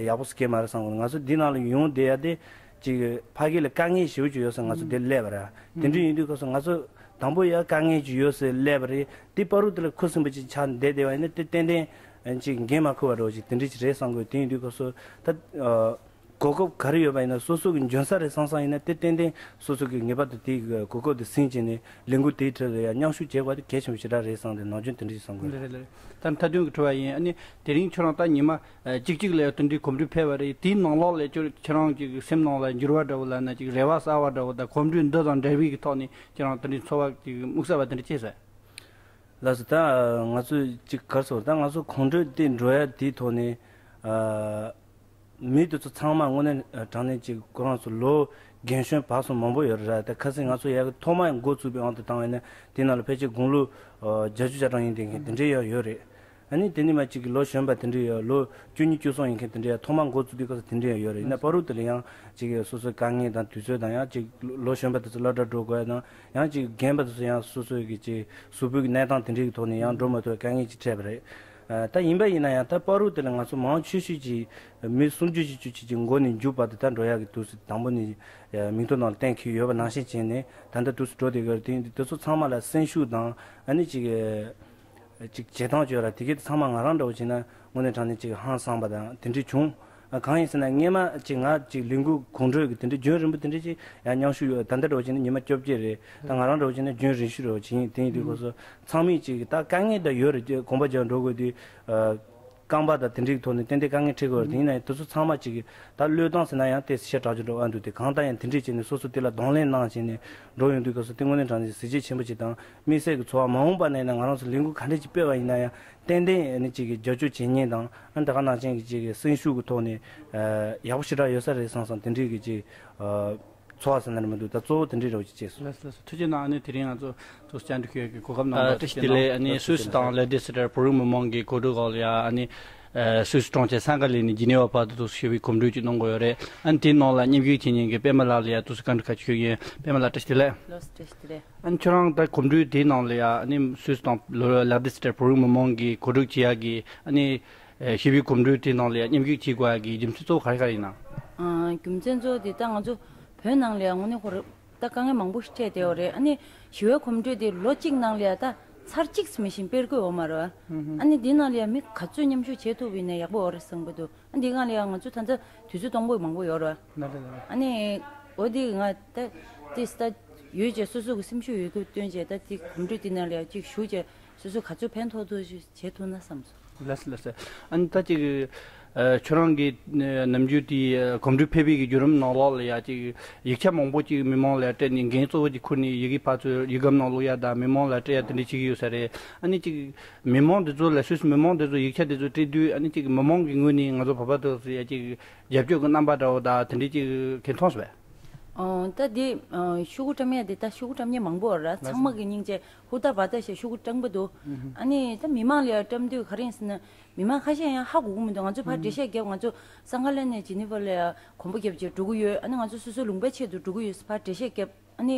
ཡག་པོ་སྐྱེ་མ་རེད་བསམ་གི། ང་ཚོ་འདི་ནང་ལ་ཡོང་བསྡད་ཡ་དེ་ཅིག་ཕ་གི་ལ་དཀའ་ངལ་ཞེ་པོ་ཅིག་ཡོད་ས་ང་ཚོ་འདིར་སླེབས་པ་རེད། དེ་འདྲ་ཡིན་དུས་སྐབས་སུ་ང་ཚོ་ དང་པོ་ཡ་དཀའ་ངལ་ཅིག་ཡོད་ཟེར་སླེབས་པ་རེད། དེ་བར་དུ་དེ་ལ་ཁུ་སིམ་པོ་ཅིག་ཆགས་བསྡད་བསྡད་པ་ཡིན་ན་དེ་ཏན་ཏན་ཅིག་འགན་མ་འཁུར་བ་འདྲ་བོ་ཅིག་དེ་འདྲ་ཅིག་རེད་བསམ་གི་ཡོད། དེ་ཡིན་དུས་སྐབས་སུ་ད་གོ་སྐབས་ག་རེ་ཡོད་པ་ཡིན་ན་སོ་སོ་གི་འཇོན་ས་རེད་བསམ་བསམ་ཡིན་ན་དེ་ཏན་ཏན་སོ་སོ་གི་ངེས་པར་དུ་དེའི་གོ་སྐབས་དེ་ཟིན་བྱས་ནས་ལས་འགུལ་དེའི་ཁྲོད་ལ་ཡང་མཉམ་ཞུགས་བྱེད་དགོས་པ་དེ་གལ་ཆེན་པོ་ཞེ་དྲག་རེད་བསམ་སྟེ་ནམ་རྒྱུན་དེ་འདྲ་ཞིག་བསམ་གི་ཡོད། ལགས་རེད། ལགས་རེད། ད་མཐའ་དོན་གྱི་དྲི་བ་ཡིན། ཨ་ནི་དེ་རིང་ཁྱོད་རང་ད་ཉི་མ་ཨ་གཅིག་གཅིག་ལ་དེ་འདྲའི་གོམ་བགྲོད་ཕེབས་པ་རེད། དེའི་ནང་ལོགས་ལ་ཁྱོད་ཁྱེད་རང་གི་སེམས་ནང་ལ་འགྱུར་བ་འདྲ་བོ་ལབ་ན་ཅིག་རེ་བ་གསར་བ་འདྲ་བོ་དང་གོམ་བགྲོད་འདི་དང་འབྲེལ་བའི་གི་ཐོག་ནས་ཁྱེད་རང་དེ་འདྲའི་ཚོར་བ་ཅིག་དམིགས་བསལ་བ་དེ་འདྲ་སྐྱེས་ས། ལགས་སོ། ད་ང་ཚོས་ཅིག་ག་རེ་ཟེར། ད་ང་ཚོ་གོམ་བགྲོད་དེ་འགྲོ་ཡ་དེའི་ཐོག་ནས་ཨ། མི་དེ་ཚོ་ཚང་མ་དངོས་གནས་དྲང་གནས་ཅིག་ཁོ་རང་ཚོ་ལོ་རྒན་གཞོན་བར་གསུམ་མང་པོ་ཡོད་རེད། ད་ཁ་སང་ང་ཚོ་ཡ་གི་ཐོག་མ་འགོ་བཙུགས་པའི་དབང་དུ་བཏང་བ་ཡིན་ན་དེ་ནང་ལ་ཕལ་ཆེར་དགུང་ལོ་བརྒྱད་ཅུ་ཆ་གྲངས་ཡིན་བསྡད་མཁན་དེ་འདྲའི་ཡང་ཡོད་རེད། ཨ་ནི་དེ་ནི་མ་ཅིག་གི་ལོ་གཞོན་པ་དེ་འདྲའི་ཡང་ལོ་བཅུ་གཉིས་བཅུ་གསུམ་ཡིན་མཁན་དེ་འདྲའི་ཡང་ཐོག་མ་འགོ་བཙུགས་དུས་སྐབས་སུ་དེ་འདྲའི་ཡང་ཡོད་རེད། ཡིན་ན་བར་དུ་དེ་ལ་ཡང་ཅིག་གི་སོ་སོའི་དཀའ་ངལ་དང་དུས་ཚོད་དང་ཡང་ཅིག་ལོ་གཞོན་པ་དེ་ཚོ་སློབ་གྲྭ་འགྲོ་དགོས་ཡ་དང་ཡང་ཅིག་རྒན་པ་དེ་ཚོ་ཡང་སོ་སོའི་གི་ཅིག་གཟུགས་པོའི་གི་གནས་སྟངས་དེ་འདྲའི་གི་ཐོག་ནས་ཡང་འགྲོ་མ་ཐུབ་པའི་དཀའ་ངལ་ཅིག་འཕྲད་པ་རེད། ཨ། ད་ཡིན་པ་ཡིན་ན་ཡང་ད་བར་དུ་དེ་ལ་ང་ཚོ་མང་ཆེ་ཤོས་ཀྱིས་མི་སུམ་ཅུ་བཞི་བཅུ་ཅིག་ཅིག་མགོ་ནས་མཇུག་བར་དུ་ད་འགྲོ་ཡག་གི་དུས་སུ་དང་པོ་ནས་མིང་ཐོ་ནང་ལ་གཏན་འཁེལ་ཡོད་པ་ནང་བཞིན་བྱས་ནས་ད་ལྟ་དུས་སུ་འགྲོ་བསྡད་ཡོད་རེད། དེ་དེ་ཚོ་ཚང་མ་ལ་སེམས་ཤུགས་དང་ཨ་ནི་ཅིག་ཅིག་བྱེད་སྟངས་བཅོས་ར་དེ་གས་ཚང་མ་ང་རང་འདྲ་བོ་བྱས་ན་དངོས་གནས་དྲང་གནས་ཅིག་ཧང་སངས་པ་དང་དེ་འདྲ་བྱུང་། ཨ། གང་ཡིན་ཟེར་ན་སྔས་མ་ཅིག་ང་ཅིག་ལས་འགུལ་གོམ་བགྲོད་ཀྱི་དེ་འདྲ་རྒྱུན་རིང་པོ་དེ་འདྲ་ཅིག་ཡང་མཉམ་ཞུགས་ཡོད། ད་ལྟ་འདྲ་བོ་བྱས་ན་ཉི་མ་བཅོ་བརྒྱད་རེད། ད་ང་རང་འདྲ་བོ་བྱས་ན་རྒྱུན་རིང་ཤོས་འདྲ་བོ་ཅིག་ཡིན། དེ་ཡིན་དུས་ཁོ་ཚོ་ཚང་མས་ཅིག་ད་དཀའ་ངལ་ད་ཡོད་རེད། དགོངས་པ་རྒྱག་འགྲོ་དགོས་དུས། ཨ། རྐང་པ་དང་དེ་འདྲའི་ཐོག་ནས་ཏན་ཏན་དཀའ་ངལ་འཕྲད་དགོས་རེད། དེ་ཡིན་ན་ཡང་དེ་ཚོ་ཚང་མ་ཅིག་གི་ད་བློས་བཏང་ཟེར་ན་ཡང་ཏོག་ཙམ་ཤ་ཁྲག་ཅིག་འགྲོ་ཨ་འདུག་དེ་གང་ལྟར་ཡང་དེ་འདྲས་བྱས་ནས་སོ་སོ་དེ་ལ་གདོང་ལེན་གནང་བྱས་ནས་འགྲོ་ཡོང་དུས་སྐབས་སུ་དེ་དངོས་གནས་དྲང་གནས་གཟི་བརྗིད་ཆེན་པོ་ཅིག་དང་དམིགས་བསལ་གྱི་ཚོར་བ་མ་འོངས་པ་ནས་ན་ང་རང་ཚོ་ལས་འགུལ་ག་འདྲས་ཅིག་སྤེལ་བ་ཡིན་ན་ཡང་ཏན་ཏན་ཨ་ནི་ཅིག་གི་རྒྱབ་སྐྱོར་བྱེད་མཁན་དང་ཨ་ནི་ད་ག་ནང་བཞིན་གྱི་ཅིག་གི་སེམས་ཤུགས་ཀྱི་ཐོག་ནས་ཨ་ཡག་པོ་ཞེ་དྲག་ཡོད་ས་རེད་བསམ་བསམ་དེ་འདྲས་ཀྱི་ཅིག་ཨ། ཚོར་བ་ཟེར་ན་རེད་མི་འདུག་ད་གཙོ་བོ་དེ་འདྲས་རེད་བ་ཅིག་བྱས་སོང་། ལགས་སོ། ལགས་སོ། ཐུགས་རྗེ་གནང་། ཨ་ནི་དེ་རིང་ང་ཚོ་ཚོགས་བཅར་འདྲི་ཞུ་ཡག་གི་གོ་སྐབས་གནང་བ། ཨ། བཀྲ་ཤིས་བདེ་ལེགས། ཨ་ནི་སུད་སི་དང་ལ་ཏི་སི་ཏྲ་བོད་རིགས་མི་མང་གི་གོ་སྒྲིག་འོག་ལ་ཡ་ཨ་ནི་ཨ་སུད་སི་གྲོང་ཁྱེར་སན་ཀ་ལེ་ནས་ཇི་ནི་ཝ་བར་དུ་ཞི་བའི་གོམ་བགྲོད་ཅིག་གནང་དགོས་ཡོད་རེད། ཨ་ནི་དེའི་ནང་ལ་མཉམ་ཞུགས་བྱེད་མཁན་གྱི་པད་མ་ལགས་ལ་ཡ་ཐུགས་སུ་བཀའ་འདྲི་ཁ་ཅིག་ཞུ་གི་ཡིན། པད་མ་ལགས་བཀྲ་ཤིས་བདེ་ལེགས། ལགས་སོ། བཀྲ་ཤིས་བདེ་ལེགས། ཨ་ནི་ཁྱོད་རང་ད་གོམ་བགྲོད་དེའི་ནང་ལ་ཡ་ཨ་ནི་སུད་སི་དང་ལ་ཏི་སི་ཏྲ་བོད་རིགས་མི་མང་གི་གོ་སྒྲིག་བྱེད་ཡག་གི་ཨ་ནི་ཨ་ཞི་བའི་གོམ་བགྲོད་དེའི་ནང་ལ་ཡ་མཉམ་ཞུགས་བྱེད་དགོས་ཡག་གི་རྒྱུ་མཚན་གཙོ་བོ་ག་རེ་ག་རེ་ཡིན་ནམ། ཨ། རྒྱུ་མཚན་གཙོ་བོ་དེ་ད་ང་ཚོ་བོད་ནང་ལ་ཡ་དངོས་གནས་ཁོ་རང་ད་དཀའ་ངལ་མང་པོ་ཞིག་འཕྲད་བསྡད་ཡོད་རེད། ཨ་ནི་ཞི་བའི་གོམ་བགྲོད་དེ་ལོ་གཅིག་ནང་ལ་ཡ་ད་ཚར་གཅིག་ཙམ་མི་ཤིང་སྤེལ་དགོས་ཡོད་མ་རེད། ཨ་ནི་འདི་ནང་ལ་ཡ་མི་ག་ཚོད་མཉམ་ཞུགས་བྱེད་ཐུབ་པ་ཡིན་ན་ཡག་པོ་ཡོད་རེད་བསམ་གྱི་འདུག་ཨ་འདི་སྒང་ལ་ཡ་ང་ཚོ་ད་ལྟ་དུས་ཚོད་སྟོང་པ་མང་པོ་ཡོད་རེད། ལགས་རེད། ལགས་རེད། ཨ་ནི་འོ་འདི་ང་ད་ཏིས་ད་ཡོད་ཅེས་སོ་སོ་གི་སེམས་ཤུགས་ཡོད་རྒུ་བཏོན་བྱས་ད་འདི་གོམ་བགྲོད་འདི་ནང་ལ་ཡ་གཅིག་ཞུགས་བྱས་སོ་སོ་ག་ཚོད་ཕན་ཐོགས་ཐུབ་བྱེད་ཐུབ་ན་བསམ་སོང་། ལགས་སོ། ལགས་སོ། ཨ་ནི་ད་ཅིག་ཨ་ཁྱོད་རང་གི་ནམ་རྒྱུན་དེ་གོམ་བགྲོད་ཕེབས་པའི་གི་བརྒྱུད་རིམ་ནང་ལོགས་ལ་ཡ་ཅིག་ཡིག་ཆ་མང་པོ་ཅིག་མི་མང་ལ་སྤྲད་ནས་འགན་གཙོ་བོ་ཅིག་ཁུར་ནས་ཡི་གེ་ཕར་ཚུར་ཡི་གེ་ནང་བླུག་ཡ་དང་མི་མང་ལ་སྤྲད་ཡ་དེ་འདྲ་བྱེད་ཀྱི་ཡོད་ས་རེད། ཨ་ནི་ཅིག་མི་མང་དེ་ཚོ་ལ་སུད་སི་མི་མང་དེ་ཚོ་ཡིག་ཆ་དེ་ཚོ་སྤྲད་དུས་ཨ་ནི་ཅིག་མི་མང་གི་ངོས་ནས་ང་ཚོ་བོད་པ་དེ་ཚོ་ཡ་ཅིག་རྒྱབ་སྐྱོར་གྱི་རྣམ་པ་འདྲ་བོ་དང་དེ་འདྲ་ཅིག་གི་མཐོང་སོང་བས། ཨོ། ད་འདི་ཨ་ཤོག་གུ་བཀྲམ་ཡ་འདི་ད་ཤོག་གུ་བཀྲམ་མཁན་མང་པོ་ཡོད་ར། ཚང་མ་གི་སྙིང་རྗེ་ཧུར་ཐག་འབད་ཐག་བྱས་ཤོག་གུ་བཀྲམ་གི་འདུག་ཨ་ནི་ད་མི་མང་ལ་ཡ་བཀྲམ་དུས་ག་རེ་ཡིན་ཟེར་ན་མི་མང་ཁ་ཤས་ཡང་ཧ་གོ་གི་མི་འདུག་ང་ཚོ་ཕར་འགྲེལ་བཤད་བརྒྱབ། ང་ཚོ་སང་ག་ལེ་ནས་ཇི་ནི་ཝ་ལ་ཡ་གོམ་པ་བརྒྱབ་བྱས་འགྲོ་གི་ཡོད། ཨ་ནི་ང་ཚོ་སོ་སོའི་ལུང་པའི་ཆེད་དུ་འགྲོ་གི་ཡོད་ཕར་འགྲེལ་བཤད་བརྒྱབ། ཨ་ནི་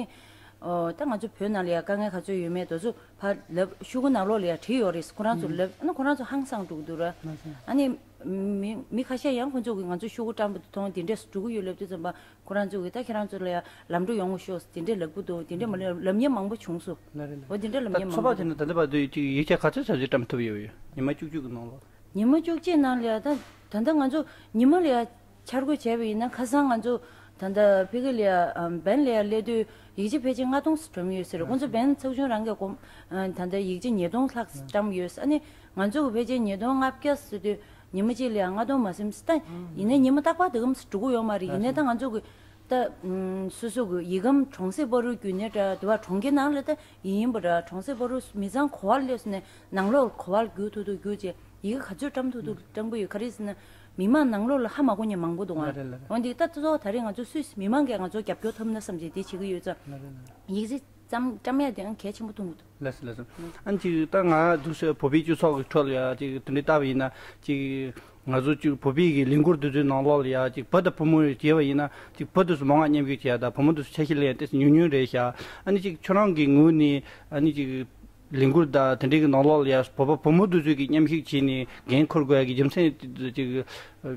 ཨོ་ད་ང་ཚོ་བོད་ནང་ལ་ཡ་དཀའ་ངལ་ག་ཚོད་ཡོད་མེད་དེ་ཚོ་ཕར་ལབ། ཤོག་གུ་ནང་ལོགས་ལ་ཡ་བྲིས་ཡོད་རེད། ཁོ་རང་ཚོ་ལབ། ཨ་ནི་ཁོ་རང་ཚོ་ཧང་སངས་འགྲོ་གི་འདུག་ར། ཨ་ནི་མི་མི་ཁ་ཤས་ཡང་ཁོ་ཚོ་གི་ང་ཚོ་ཤོག་གུ་བཀྲམ་པ་དེ་མཐོང་དེ་འདྲས་སུ་འགྲོ་གི་ཡོད་ལབ་དུས་ཙམ་པ་ཁོ་རང་ཚོ་གི་ད་ཁྱེད་རང་ཚོ་ལ་ཡ་ལམ་འགྲོ་ཡོང་ཤོག་དེ་འདྲས་ལབ་གི་འདུག་དེ་འདྲས་མ་ལབ་ལབ་མཁན་མང་པོ་བྱུང་སོང་། ལགས་རེད། ལགས། འོ་དེ་འདྲས་ལབ་ད་མཁན་ཚོགས་པ་མང་པོ་དེ་འདུག་ནི་ད་ལྟ་བར་དུ་ཅིག་ཡིག་ཆ་ག་ཚོད་ཙམ་ཞིག་བཀྲམ་ཐུབ་ཡོད་ཡོད། ཉི་མ་བཅུ་གཅིག་གི་ནང་ལོགས། ཉི་མ་བཅུ་གཅིག་ནང་ལ་ཡ་ད་ད་ལྟ་ང་ཚོ་ཉི་མ་ལ་ཡ་འཆར་འགོད་བྱས་པ་ཡིན་ན་ཁ་སང་ང་ཚོ་ད་ལྟ་ཕ་གི་ལ་ཡ་ཨམ་བན་ལ་ཡ་སླེབས་དུས་ཡིག་ཆ་ཕལ་ཆེར་ལྔ་སྟོང་ཙམ་བཀྲམ་ཡོད་ཟེར། ཁོང་ཚོ་བན་ཚོགས་ཆུང་རང་གི་གོམ་ཨ་ད་ལྟ་ཡིག་ཆ་ཉིས་སྟོང་ལྷག་བཀྲམ་ཡོད་ཟེར། ཨ་ནི་ང་ཚོ་གི་ཕལ་ཆེར་ཉིས་སྟོང་ལྔ་བརྒྱ་ཟེར་དུས་ཉི་མ་གཅིག་ལ་ཡ་ལྔ་སྟོང་མ་ཟིན་ཟེར། ད་ཡིན་ནའི་ཉི་མ་རྟག་པར་དེ་གམ་ཟེར་འགྲོ་གི་ཡོད་མ་རེད། ཡིན་ནའི་ད་ང་ཚོ་གི་ད་ཨམ་སོ་སོ་གི་ཡི་གམ་གྲོང་གསེབ་བར་དུ་བརྒྱུད་ནས་འདྲ་དེ་བ་གྲོང་ཁྱེར་ནང་ལ་ད་ཡིན་པ་འདྲ་གྲོང་གསེབ་བར་དུ་མི་ཚང་ག་པར་སླེབས་སོང་ནས་ནང་ལོགས་ག་པར་བརྒྱུད་ཐུབ་ཐུབ་བརྒྱུད་བྱས་ཡི་གེ་ག་ཚོད་བཀྲམ་ཐུབ་ཐུབ་བཀྲམ་གི་ཡོད། ག་རེ་ཟེར་ན་མི་མང་ནང་ལོགས་ལ་ཧ་མ་གོ་མཁན་མང་པོ་འདུག་ཨ། ལགས་རེད། ལགས་རེད། འོན་ཏེ་ད་གཙོ་བོ་ད་རེས་ང་ཚོ་སུད་སི་མི་མང་གིས་ང་ཚོ་རྒྱབ་སྐྱོར་ཐོབ་ན་བསམ་བྱས་དེ་བྱེད་ཀྱི་ཡོད་ཙང་། ལགས་རེད། ལགས་རེད། ཡིག་ཆ་ཙམ་བཀྲམ་ཡ་དེའང་གལ་ཆེན་པོ་མཐོང་གི་འདུག་ལགས་སོ། ལགས་སོ། ཨ་ནི་ཅིག་ད་ང་འདུག་སེ་བོད་པའི་སྤྱི་ཚོགས་ཀྱི་ཁྲོད་ལ་ཡ་ཅིག་དེ་འདྲའི་ལྟ་བ་ཡིན་ན་ཅིག་ང་ཚོ་ཅིག་བོད་པའི་གི་ལས་འགུལ་དེ་ཚོའི་ནང་ལོགས་ལ་ཡ་ཅིག་བུ་དང་བུ་མོ་བྱས་པ་ཡིན་ན་ཅིག་བུ་དེ་ཚོ་མང་བ་མཉམ་ཞུགས་བྱེད་ཡ་དང་བུ་མོ་དེ་ཚོ་ཆ་ཤས་ལེན་ཡ་ཏོག་ཙམ་ཉུང་ཉུང་རེད་ཤག་ཨ་ནི་ཅིག་ཁྱོད་རང་གི་ངོས་ནས་ཨ་ནི་ཅིག་ལས་འགུལ་དང་དེ་འདྲའི་གི་ནང་ལོགས་ལ་ཡ་བོད་པ་བུ་མོ་དེ་ཚོས་ཀྱི་མཉམ་ཞུགས་བྱས་ནས་འགན་འཁུར་དགོས་ཡ་གི་རྒྱུ་མཚན་ཅིག་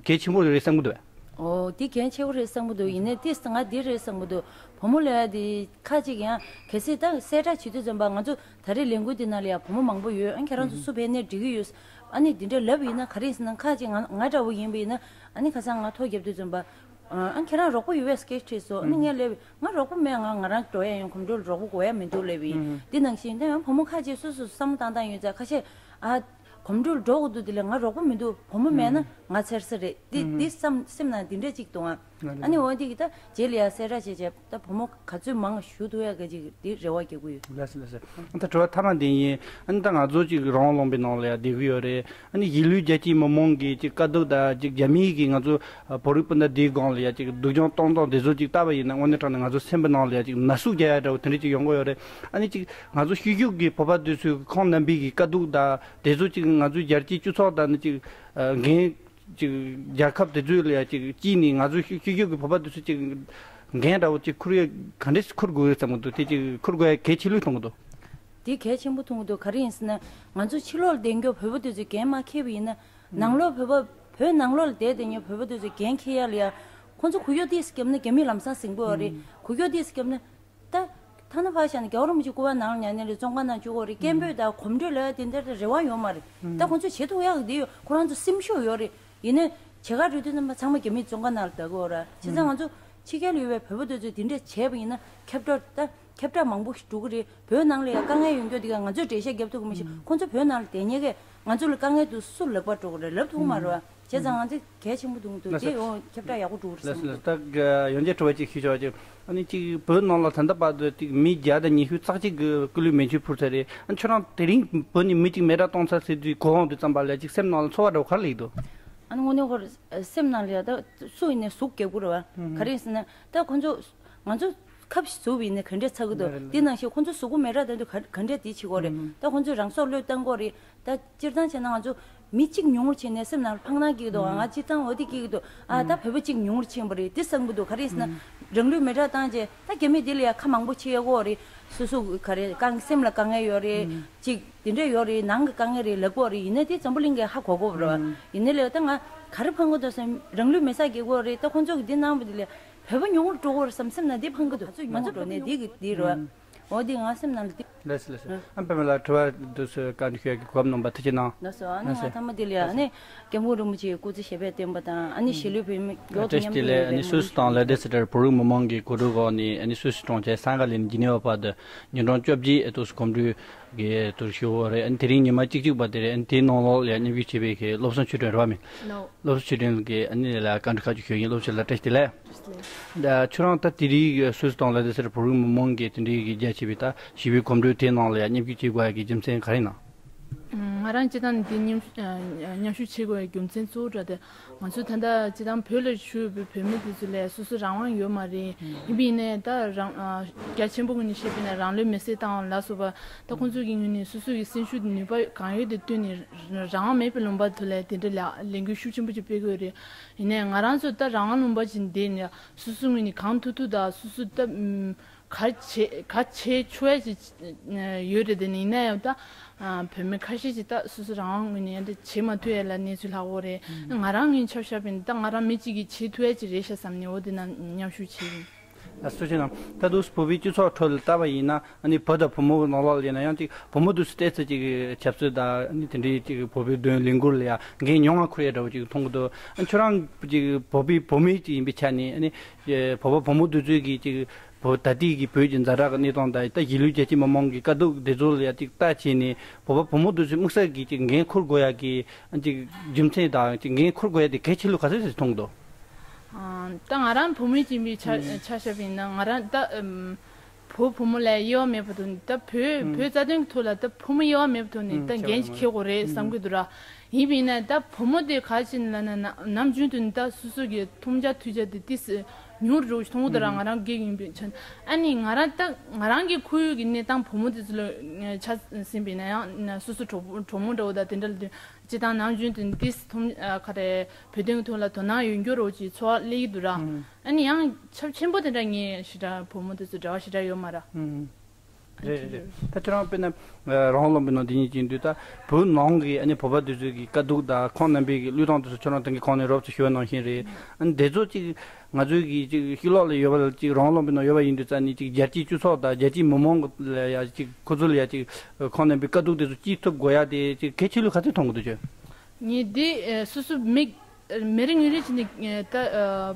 གལ་ཆེན་པོ་རེད་བསམ་གི་འདུག་བས། ཨོ་འདི་འགན་ཆེ་བོ་རེད་བསམ་གི་འདུག་ཡིན་ནའི་ཏིས་ང་འདི་རེད་བསམ་གི་འདུག་བུ་མོ་ལ་ཡ་འདི་ཁ་ཅིག་ཡང་གལ་སྲིད་ད་གསལ་བསྒྲགས་བྱེད་དུས་ཙམ་པ་ང་ཚོ་ད་རེས་ལས་འགུལ་འདི་ནང་ལ་ཡ་བུ་མོ་མང་པོ་ཡོད། ཨ་ཁྱེད་རང་ཚོ་སུ་ཕེབས་ནའི་འགྲིག་གི་ཡོད། ཨ་ནི་འདི་འདྲ་ལབ་ཡིན་ན་ག་རེ་ཡིན་ཟེར་ན་ཁ་ཅིག་ང་ང་འདྲ་བོ་ཡིན་པ་ཡིན་ན་ཨ་ནི་ཁ་སང་ང་ཐོ་བརྒྱབ་དུས་ཙམ་པ། ཨ་ཁྱེད་རང་རོགས་པ་ཡོད་པས་སྐད་དྲིས་སོང་། ཨ་ནི་ངས་ལབ་ང་རོགས་པ་མེད། ང་ང་རང་འགྲོ་ཡ་ཡོང་གོམ་བགྲོད་རོགས་པ་དགོས་ཡ་མི་འདུག་ལབ་ཡིན། འདི་ནང་བཞིན་ད་ཡང་བུ་མོ་ཁ་ཅིག་སོ་སོ་བསམ་བློ་བཏང་བཏང་ཡོད་ཙང་ཁ་ཤས་ཨ། གོམ་བགྲོད་འགྲོ་དགོས་འདུག་དེ་ལས་ང་རོགས་པ་མི་འདུག་བུ་མོ་མེད་ན་ང་འཚེར་ས་རེད། འདི་འདི་བསམ་སེམས་ནང་འདི་འདྲ་ཅིག་འདུག་ཨ་ཨ་ནི་འོ་འདི་གི་ད་རྗེས་ལ་ཡ་གསལ་བསྒྲགས་བྱས་བྱས་ད་བུ་མོ་ག་ཚོད་མང་ཞུ་ཐུབ་ཡ་ག་ཅིག་འདི་རེ་བ་རྒྱག་གི་ཡོད། ལགས་སོ་ལགས་སོ། ཨ་ད་དྲི་བ་མཐའ་མ་འདི་ཡིན། ཨ་ནི་ད་ང་ཚོ་ཅིག་རང་དབང་ལུང་པའི་ནང་ལ་ཡ་བསྡད་ཀྱི་ཡོད་རེད། ཨ་ནི་གཞིས་ལུས་རྒྱལ་སྤྱིའི་མི་མང་གི་ཅིག་དཀའ་སྡུག་དང་ཅིག་རྒྱ་མིའི་གི་ང་ཚོ་བོད་རིགས་སྤུན་ཟླ་འདིའི་སྒང་ལ་ཡ་ཅིག་སྡུག་སྦྱོང་གཏོང་སྟངས་དེ་ཚོ་ཅིག་བལྟས་པ་ཡིན་ན་དངོས་གནས་དྲང་གནས་ང་ཚོ་སེམས་པའི་ནང་ལ་ཡ་ཅིག་ན་ཟུག་རྒྱག་ཡ་འདྲ་བོ་དེ་འདྲ་ཅིག་ཡོང་གི་ཡོད་རེད། ཨ་ནི་ཅིག་ང་ཚོ་ཤུལ་བཞུགས་ཀྱི་བོད་པ་དེ་ཚོས་ཁོང་རྣམ་པའི་གི་དཀའ་སྡུག་དང་དེ་ཚོ་ཅིག་ང་ཚོའི་རྒྱལ་སྤྱིའི་སྤྱི་ཚོགས་དང་ནི་ཅིག་འགན་ཅིག་རྒྱལ་ཁབ་དེ་ཚོའི་ལ་ཡ་ཅིག་ཅིག་ནི་ང་ཚོ་ཤུལ་ཤུལ་བཞུགས་ཀྱི་བོད་པ་དེ་ཚོ་ཅིག་འགན་འདྲ་བོ་ཅིག་འཁུར་ཡ་ག་འདྲས་འཁུར་དགོས་ཡོད་བསམ་གི་འདུག་དེ་ཅིག་འཁུར་དགོས་ཡ་གལ་ཆེ་ལོས་མཐོང་གི་འདུག་དེ་གལ་ཆེན་པོ་མཐོང་གི་འདུག་ག་རེ་ཡིན་ཟེར་ན་ང་ཚོ་ཕྱི་ལོགས་ལ་བསྡད་མཁན་བོད་པ་དེ་ཚོས་འགན་མ་འཁྱེར་བ་ཡིན་ན་ནང་ལོགས་བོད་པ་བོད་ནང་ལོགས་ལ་བསྡད་བསྡད་མཁན་བོད་པ་དེ་ཚོས་འགན་འཁྱེར་ཡ་ལ་ཡ་ཁོང་ཚོ་གུ་ཡོ་ཏིས་བརྒྱབ་ན་རྒྱ་མི་ལམ་སང་ཟིང་པོ་ཡོད་རེད། གུ་ཡོ་ཏིས་བརྒྱབ་ན། ད་ཐ་ན་ཕར་བཞག་ན་རྒྱལ་བ་རིན་པོ་ཆེ་སྐུ་པར་ནང་ལ་ཉར་ནས་ལས་བཙོན་ཁང་ནང་བཅུག་གོ་རེད། སྐད་འབོད་དང་གོམ་བགྲོད་ལ་དེ་འདྲ་རེ་བ་ཡོད་མ་རེད། ད་ཁོང་ཚོས་བྱེད་ཐུབ་ཡག་གི་དེ་ཡོད། ཁོ་རང་ཚོ་སེམས་ཤུགས་ཡོད་རེད། ཡིན་ནའི་བྱེད་ག་འགྲོ་དུས་ཙམ་པ་ཚང་མ་རྒྱ་མིའི་བཙོན་ཁང་ནང་ལ་བསྡད་དགོས་རེད། བྱས་ཙང་ང་ཚོ་ཕྱི་རྒྱལ་ལ་ཡོད་པའི་བོད་པ་དེ་ཚོས་དེ་འདྲ་བྱས་པ་ཡིན་ན་ཁྱབ་བསྒྲགས་ད་ཁྱབ་བསྒྲགས་མང་པོ་ཞིག་འགྲོ་གི་རེད། བོད་ནང་ལ་ཡང་དཀའ་ངལ་ཡོང་རྒྱུ་དེ་ག་ང་ཚོས་འགྲེལ་བཤད་རྒྱབ་ཐུབ་གི་མི་ཤེས། ཁོང་ཚོ་བོད་ནང་ལ་བསྡད་མཁན་གྱིས་ང་ཚོ་ལ་དཀའ་ངལ་འདུག་སུ་ལབ་པ་འགྲོ་གི་རེད། ལབ་ཐུབ་མ་རེད་བ། བྱས་ཙང་ང་ཚོས་གལ་ཆེན་པོ་འདུག་འདུག་ལགས་སོ། དེ་ཡང་ཁྱབ་བསྒྲགས་ཡག་པོ་འགྲོ་གི་རེད་བསམ་གི་འདུག་ལགས་སོ། ད་ཡང་བསྐྱར་དྲི་བ་ཅིག་ཞུས་ཆོག་ཅིག་ཨ་ནི་ཅིག་བོད་ནང་ལ་ད་ལྟ་བར་དུ་ཅིག་མི་བརྒྱ་དང་ཉི་ཤུ་རྩ་གཅིག་གི་སྐུ་ལུས་མེ་མཆོད་ཕུལ་ཚར་རེད། ཨ་ཁྱོད་རང་དེ་རིང་བོད་ནས་མི་གཅིག་མེ་དྲག་གཏོང་ཚར་ཟེར་དུས་གོ་འོང་དུས་ཙམ་པ་ལ་ཅིག་སེམས་ནང་ལ་ཚོར་བ་འདྲ་བོ་ག་རེ་སླེབས་འདུག་ཨ་ནི་དངོས་གནས་ཁོ་རང་སེམས་ནང་ལ་ཡ་ད་སུ་ཡིན་ནའི་ཟུག་རྒྱག་གི་རེད་བ། ག་རེ་ཡིན་ཟེར་ན་ད་ཁོ་ཚོ་ང་ཚོ་ཁབ་ཞིག་བཟོས་པ་ཡིན་ན་ག་འདྲས་ཚ་གི་འདུག་རེད་རེད། དེ་ནང་བཞིན་ཁོ་ཚོ་གཟུགས་པོ་མེ་དྲག་བཏང་དུས་ག་ག་འདྲས་དེ་བྱེད་དགོས་རེད། ད་ཁོ་ཚོས་རང་སྲོག་བློས་བཏང་དགོས་རེད། ད་སྤྱིར་བཏང་བྱས་ན་ང་ཚོ་མི་གཅིག་ཉུང་རུ་ཕྱིན་ནས་སེམས་ནང་ལ་ཕངས་སྣང་སྐྱེ་གི་འདུག་ང་སྤྱིར་བཏང་འོ་དེ་སྐྱེ་གི་འདུག་ཨ་ད་བོད་པ་གཅིག་ཉུང་རུ་ཕྱིན་པ་རེད་དེ་བསམ་གི་འདུག་ག་རེ་ཡིན་ཟེར་ན་རང་ལུས་མེ་དྲག་བཏང་རྗེས་ད་རྒྱ་མི་དེ་ལ་ཡ་ཁ་མང་པོ་བྱེད་ཡ་གོ་རེད། སོ་སོ་ག་རེ་དཀའ་སེམས་ལ་དཀའ་ངལ་ཡོད་རེད། ཅིག་དེ་འདྲ་ཡོད་རེད། ནང་གི་དཀའ་ངལ་རེད་ལབ་གོ་རེད། ཡིན་ན་དེ་འཛམ་བུ་གླིང་གི་ཧ་གོ་གོ་རེད། ཡིན་ན་ལས་ད་ང་ག་རེ་ཕངས་གི་འདུག་ཟེར་རང་ལུས་མེ་སྲེག་བྱེད་གོ་རེད། ད་ཁོང་ཚོ་གི་དེ་གནང་བ་དེ་ལས་བོད་པ་ཉུང་རུ་འགྲོ་གོ་རེད་བསམ་སེམས་ནང་དེ་ཕངས་གི་འདུག་ང་ཚོ་འགྲོ་ནས་དེ་གི་དེ་རེད། འོ་འདི་ང་སེམས་ནང་ལ་འདི། ལགས་སོ་ལགས་སོ། ཨ་པད་མ་ལགས་དྲི་བ་འདི་ཚོ་བཀའ་འདྲི་ཞུ་ཡག་གི་གོ་སྐབས་གནང་བ་ཐུགས་རྗེ་གནང་། ལགས་སོ། ཨ་ནི་ལགས་སོ། ང་ཐ་མ་འདི་ལ་ཡ་ཨ་ནི་སྐྱབས་མགོན་རིན་པོ་ཆེའི་སྐུ་ཚེ་ཞབས་པད་བརྟན་པ་དང་ཨ་ནི་གཞིས་ལུས་བོད་མི་ཡོངས་སུ་བཀྲ་ཤིས་བདེ་ལེགས། ཨ་ནི་སུད་སི་དང་ལ་དེ་སི་ཏར་བོད་རིགས་མི་མང་གི་གོ་སྒྲིག་འོག་ནས་ཨ་ནི་སུད་སི་གྲོང་ཁྱེར་སན་ག་ལིན་ཇི་ནི་ཝ་བར་དུ་ཉིན་གྲངས་བཅོ་བརྒྱད་ཨེ་ཏོག་སུ་གོམ་བགྲོད་ཀྱི་ཐུར་ཞུ་བ་རེད། ཨ་ནི་དེ་རིང་ཉི་མ་གཅིག་གཅིག་པ་དེ་རེད། ཨ་ནི་དེའི་ནང་ལོགས་ལ་ཡ་མཉམ་ཞུགས་བྱས་པའི་གི་བློ་བཟང་ཆོས་སྒྲོན་རེད་བ་མིན། ལོ། བློ་བཟང་ཆོས་སྒྲོན་གྱིས་ཨ་ནི་ལ་བཀའ་འདྲི་ཁག་ཅིག་ཞུ་ཡིན། བློ་བཟང་ལགས་བཀྲ་ཤིས་བདེ་ལེགས། ད་ཁྱོད་རང་ད་དེ་རིང་སུད་སི་དང་ལ་དེ་སི་ཏར་བོད་རིགས་མི་མང་གིས་དེ་འདྲའི་གི་རྒྱ་ཆེ་བའི་ད་ཞི་བའི་གོམ་བགྲོད་དེའི་ནང་ལ་ཡ་མཉམ་ཞུགས་བྱེད་དགོས་ཡ་གི་རྒྱུ་མཚན་ག་རེ་ཡིན་ནམ། ང་རང་སྤྱིར་བཏང་འདི་མཉམ་མཉམ་ཞུགས་བྱེད་དགོས་ཡ་རྒྱུ་མཚན་གཙོ་བོ་འདྲ་དེ་ང་ཚོ་ད་ལྟ་སྤྱིར་བཏང་བོད་ལ་བཞུགས་པའི་བོད་མི་དེ་ཚོ་ལ་སོ་སོ་རང་དབང་ཡོད་མ་རེད། ཡིན་པ་ཡིན་ནའི་ད་རང་རྒྱ་ཆེན་པོ་ངོས་ནས་བཤད་པ་ཡིན་ན་རང་ལུས་མེར་སྲེག་བཏང་བ་ལ་སོགས་པ་ད་ཁོང་ཚོ་གི་ངོས་ནས་སོ་སོ་གི་སེམས་ཤུགས་ནུས་པ་གང་ཡོད་དེ་བཏོན་ནས་རང་དབང་མེད་པའི་ལུང་པ་དེ་ལ་དེ་འདྲ་ལ་ལས་འགུལ་ཤུགས་ཆེན་པོ་ཅིག་སྤེལ་གི་ཡོད་རེད། ཡིན་ནའི་ང་རང་ཚོ་ད་རང་དབང་ལུང་པ་ཅིག་བསྡད་ནས་སོ་སོ་ངོས་ནས་གང་ཐུབ་ཐུབ་དང་སོ་སོ་ད་ཨམ་ག་བྱེད་ག་བྱེད་ཆོག་ཡ་ཅིག་ཡོད་རེད། དེ་ནི་ཡིན་ན་ཡང་ད་ཨ་བོད་མི་ཁ་ཤས་ཅིག་ད་སོ་སོ་རང་དབང་ངོས་ནས་ཡང་ད་བྱེད་མ་ཐུབ་ཡ་ལ་གནས་ཚུལ་ལྷག་གོ་རེད། ང་རང་ངོས་ཆ་བཞག་པ་ཡིན་ན་ད་ང་རང་མི་གཅིག་གིས་བྱེད་ཐུབ་ཡ་ཅིག་རེད་ཤག་བསམ་ནས་འོ་དེ་ན་མཉམ་ཞུགས་བྱེད་ཡིན། ལགས་སོ། ཅི་ན་ད་དུང་བོད་པའི་སྤྱི་ཚོགས་ཁྲོད་ལ་བལྟ་བ་ཡིན་ན་ཨ་ནི་བུ་དང་བུ་མོ་གི་ནང་ལོགས་ལ་ཡིན་ན་ཡང་ཅིག་བུ་མོ་དེ་ཚོས་ཏོག་ཙམ་ཅིག་ཆབ་སྲིད་དང་ཨ་ནི་དེ་འདྲའི་ཅིག་བོད་པའི་དོན་ལས་འགུལ་ལ་ཡང་འགན་ཉུང་ང་འཁུར་ཡ་འདྲ་བོ་ཅིག་མཐོང་གི་འདུག་ཨ་ཁྱོད་རང་ཅིག་བོད་པའི་བུད་མེད་ཅིག་ཡིན་པའི་ཆ་ནས་ཨ་ནི་བོད་པ་བུ་མོ་དེ་ཚོས་ཀྱི་ཅིག་བོད་ད་ལྟའི་གི་བོད་ཀྱི་ཛ་དྲག་གི་གནས་སྟངས་དང་ད་གཞིས་ལུས་རྒྱ་ཆེ་མི་མང་གི་དཀའ་སྡུག་དེ་ཚོ་ལ་ཡང་ཅིག་ལྟ་བྱས་ནས་བོད་པ་བུ་མོ་དེ་ཚོས་དམིགས་བསལ་གྱི་ཅིག་འགན་འཁུར་དགོས་ཡ་གི་ཨ་ཅིག་རྒྱུ་མཚན་དང་ཅིག་འགན་འཁུར་དགོས་ཡ་དེ་གལ་ཆེ་ལོས་ག་ཚོད་ཅིག་མཐོང་གི་འདུག་ཨ་ད་ང་རང་བུད་མེད་ཅིག་ཡིན་པའི་ཆ་ཆ་བཞག་པ་ཡིན་ན་ང་རང་ད་ཨམ་བུ་བུ་མོ་ལ་དབྱེ་བ་མེད་པ་དང་ད་བོད་ཨུམ། བོད་རྩ་དོན་གྱི་ཐོག་ལ་ད་བུ་མོ་དབྱེ་བ་མེད་པ་དང་ནི་ཨུམ་ད་འགན་ཞིག་འཁྱེར་དགོས་རེད་བསམ་གྱི་འདུག་ར། ཡིན་པ་ཡིན་ན་ད་བུ་མོ་དེ་ག་ཅི་ལ་ན་ན་ནམ་རྒྱུན་དུ་ནི་ད་སོ་སོ་གི་མཐོང་རྒྱ་ཐོས་རྒྱ་དེ་ཏིས་ཉུང་རུ་འགྲོ་མཐོང་གི་འདུག་ར། ང་རང་སྒེར་ཡིན་པའི་ཆ་ཨ་ནི་ང་རང་ད་ང་རང་གི་ཁོར་ཡུག་གི་གནས་སྟངས་བུ་མོ་དེ་ཚོ་ལ་ཆ་ཟིན་པ་ཡིན་ན་ཡང་སོ་སོ་གྲོགས་གྲོགས་མོ་འདྲ་བོ་དང་དེ་འདྲ་ལ་དོན། སྤྱིར་བཏང་ནམ་རྒྱུན་དུ་འདི་ཐོམ་ཨ་ག་རེ་བོད་དོན་གྱི་ཐོག་ལ་དོ་སྣང་ཡོད་འགྱུར་རོགས་ཀྱི་ཚོར་བ་སླེབས་ཀྱི་འདུག་ར། ཨ་ནི་ཡང་ཁྱབ་ཆེན་པོ་དེ་འདྲ་ངས་ཞེ་དྲག་བུ་མོ་དེ་ཚོ་འབྲེལ་བ་ཞེ་དྲག་ཡོད་མ་ར། རེད་རེད་རེད། ད་ཁྱོད་རང་དཔེར་ན་རང་དབང་ལུང་པའི་ནང་འདི་ཉིད་ཀྱི་འདུག་ད་བོད་ནང་གི་ཨ་ནི་བོད་པ་འདི་ཚོའི་གི་དཀའ་སྡུག་དང་ཁོང་རྣམ་པའི་གི་བློས་གཏོང་དེ་ཚོ་ཁྱོད་རང་ཐེངས་གི་གོང་ནས་རོབ་ཙམ་ཞུ་བ་ནང་བཞིན་རེད། ཨ་ནི་དེ་ཚོ་ཅིག་ང་ཚོའི་གི་ཅིག་ཕྱི་ལོགས་ལ་ཡོད་པ་ལ་ཅིག་རང་དབང་ལུང་པའི་ནང་ཡོད་པ་ཡིན་དུས་ཙང་ནི་ཅིག་རྒྱལ་སྤྱིའི་སྤྱི་ཚོགས་དང་རྒྱལ་སྤྱིའི་མི་མང་གི་ལ་ཡ་ཅིག་ཁོ་ཚོ་ལ་ཡ་ཅིག་ཁོང་རྣམ་པའི་དཀའ་སྡུག་དེ་ཚོ་ཅིག་ཐུབ་དགོས་ཡ་དེ་ཅིག་གལ་ཆེ་ལོས་ག་ཚོད་མཐོང་གི་འདུག་ཅོ། ངས་འདི་ཨ་སོ་སོ་མི་མི་རེ་ངོས་རེ་བྱས་ནས་ཨ་ད་ཨ་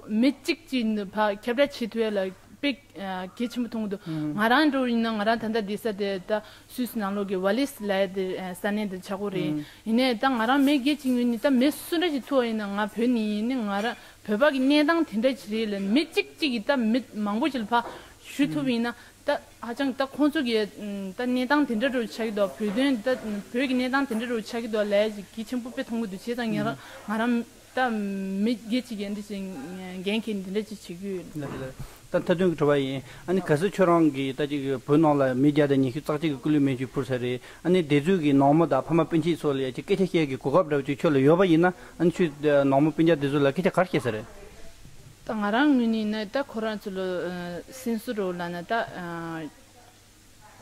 མི་གཅིག་ཅིག་ནི་ཕ་ཁྱབ་བསྒྲགས་བྱེད་ཐུབ་ཡ་ལ་དཔེ་ཨ་གལ་ཆེན་པོ་མཐོང་གི་འདུག་ང་རང་འདྲ་བོ་ཡིན་ན་ང་རང་ད་ལྟ་བསྡད་ས་དེ་ད་སུད་སི་ནང་ལོགས་ཀྱི་ཝ་ལི་སི་ལབ་ཡ་དེ་ཨ་ས་གནས་དེ་ཆགས་ཀྱི་རེད། ཡིན་ནའི་ད་ང་རང་མི་སྒེར་གཅིག་ངོས་ནས་ད་མི་སུ་འདྲ་ཞིག་ཐུག་པ་ཡིན་ན་ང་བོད་ནས་ཡིན་ནའི་ང་རང་བོད་པ་གི་གནས་སྟངས་དེ་འདྲ་ཞིག་རེད་ལབ་མི་གཅིག་གཅིག་གིས་ད་མི་མང་པོ་ཞིག་ལ་ཕར་ཞུ་ཐུབ་པ་ཡིན་ན། ད་ཧ་ཅང་ད་ཁོང་ཚོ་གི་ད་གནས་སྟངས་དེ་འདྲ་རུ་ཆགས་ཀྱི་འདུག་བོད་དོན་ད་བོད་ཀྱི་གནས་སྟངས་དེ་འདྲ་རུ་ཆགས་ཀྱི་འདུག་ལབ་ཡ་ཅིག་གལ་ཆེན་པོ་དཔེ་མཐོང་གི་འདུག་བྱས་ཙང་ང་རང་ང་རང་ད་མི་སྒེར་གཅིག་གིས་འདི་ཅིག་འགན་འཁྱེར་ནས་དེ་འདྲ་ཅིག་བྱེད་ཀྱི་ཡོད། ད་མཐའ་དོན་གྱི་དྲི་བ་ཡིན། ཨ་ནི་གལ་སྲིད་ཁྱོད་རང་གིས་ད་ཅིག་བོད་ནང་ལ་མི་བརྒྱ་དང་ཉི་ཤུ་རྩ་གཅིག་གི་སྐུ་ལུས་མེ་མཆོད་ཕུལ་ཚར་རེད། ཨ་ནི་དེ་ཚོའི་གི་ནང་མི་དང་ཕ་མ་སྤུན་མཆེད་ཚོ་ལ་ཡ་ཅིག་སྐད་ཆ་བཤད་ཀྱི་གོ་སྐབས་འདྲ་བོ་ཅིག་ཁྱོད་ལ་ཡོད་པ་ཡིན་ན། ཨ་ནི་ཁྱོད་ནང་མི་སྤུན་ཀྱག་དེ་ཚོ་ལ་སྐད་ཆ་ག་རེ་བཤད་ས་རེད། ད་ང་རང་ངོས་ནས་ཡིན་ན་ད་ཁོ་རང་ཚོ་ལ་ཨ་སེམས་གསོ་རོགས་ལབ་ན་ད་ཨ་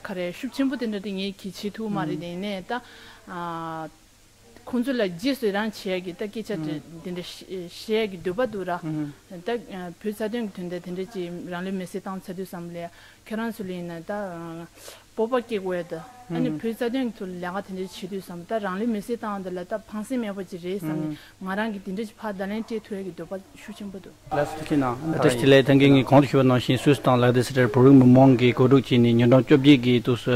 ག་རེ་ཤུགས་ཆེན་པོ་དེ་འདྲ་དེ་ངས་གི་བྱེད་ཐུབ་མ་རེད། དེ་ནས་ད་ཨ་ཁོང་ཚོ་ལ་རྗེས་སུ་རང་བྱེད་ཡ་གི་ད་སྐད་ཆ་དེ་དེ་འདྲ་བཤད་ཡ་གི་འདོད་པ་འདུག་ར། ད་ཨ་བོད་རྩ་དོན་གི་དོན་དུ་དེ་འདྲ་ཅིག་རང་ལུས་མེར་སྲེག་བཏང་ཚར་དུས་ཙམ་ལ་ཁྱེད་རང་ཚོ་ལ་ཡིན་ན་ད་ཨ་སྤོབས་པ་སྐྱེ་དགོས་ཡ་ད། ཨ་ནི་བོད་རྩ་དོན་གི་ཐོག་ལ་ལས་ཀ་དེ་འདྲ་བྱེད་དུས་ཙམ་ད་རང་ལུས་མེར་སྲེག་བཏང་བ་འདི་ལ་ད་ཕངས་སེམས་མེད་པ་ཅིག་རེད་བསམ་ནས་ང་རང་གིས་དེ་འདྲ་ཅིག་ཕར་བརྡ་ལན་སྤྲད་ཐུབ་ཡ་གི་འདོད་པ་ཤུགས་ཆེན་པོ་འདུག་ལགས་སོ། ཐུགས་རྗེ་གནང་། བཀྲ་ཤིས་བདེ་ལེགས། ད་གིན་ངས་གོང་དུ་ཞུས་པ་ནང་བཞིན་སུད་སི་དང་ལག་དེབ་སི་ཏྲར་བོད་རིགས་མི་མང་གིས་གོ་སྒྲིག་བྱས་ནས་ཉིན་གྲངས་བཅོ་བརྒྱད་ཀྱི་དུས་སུ་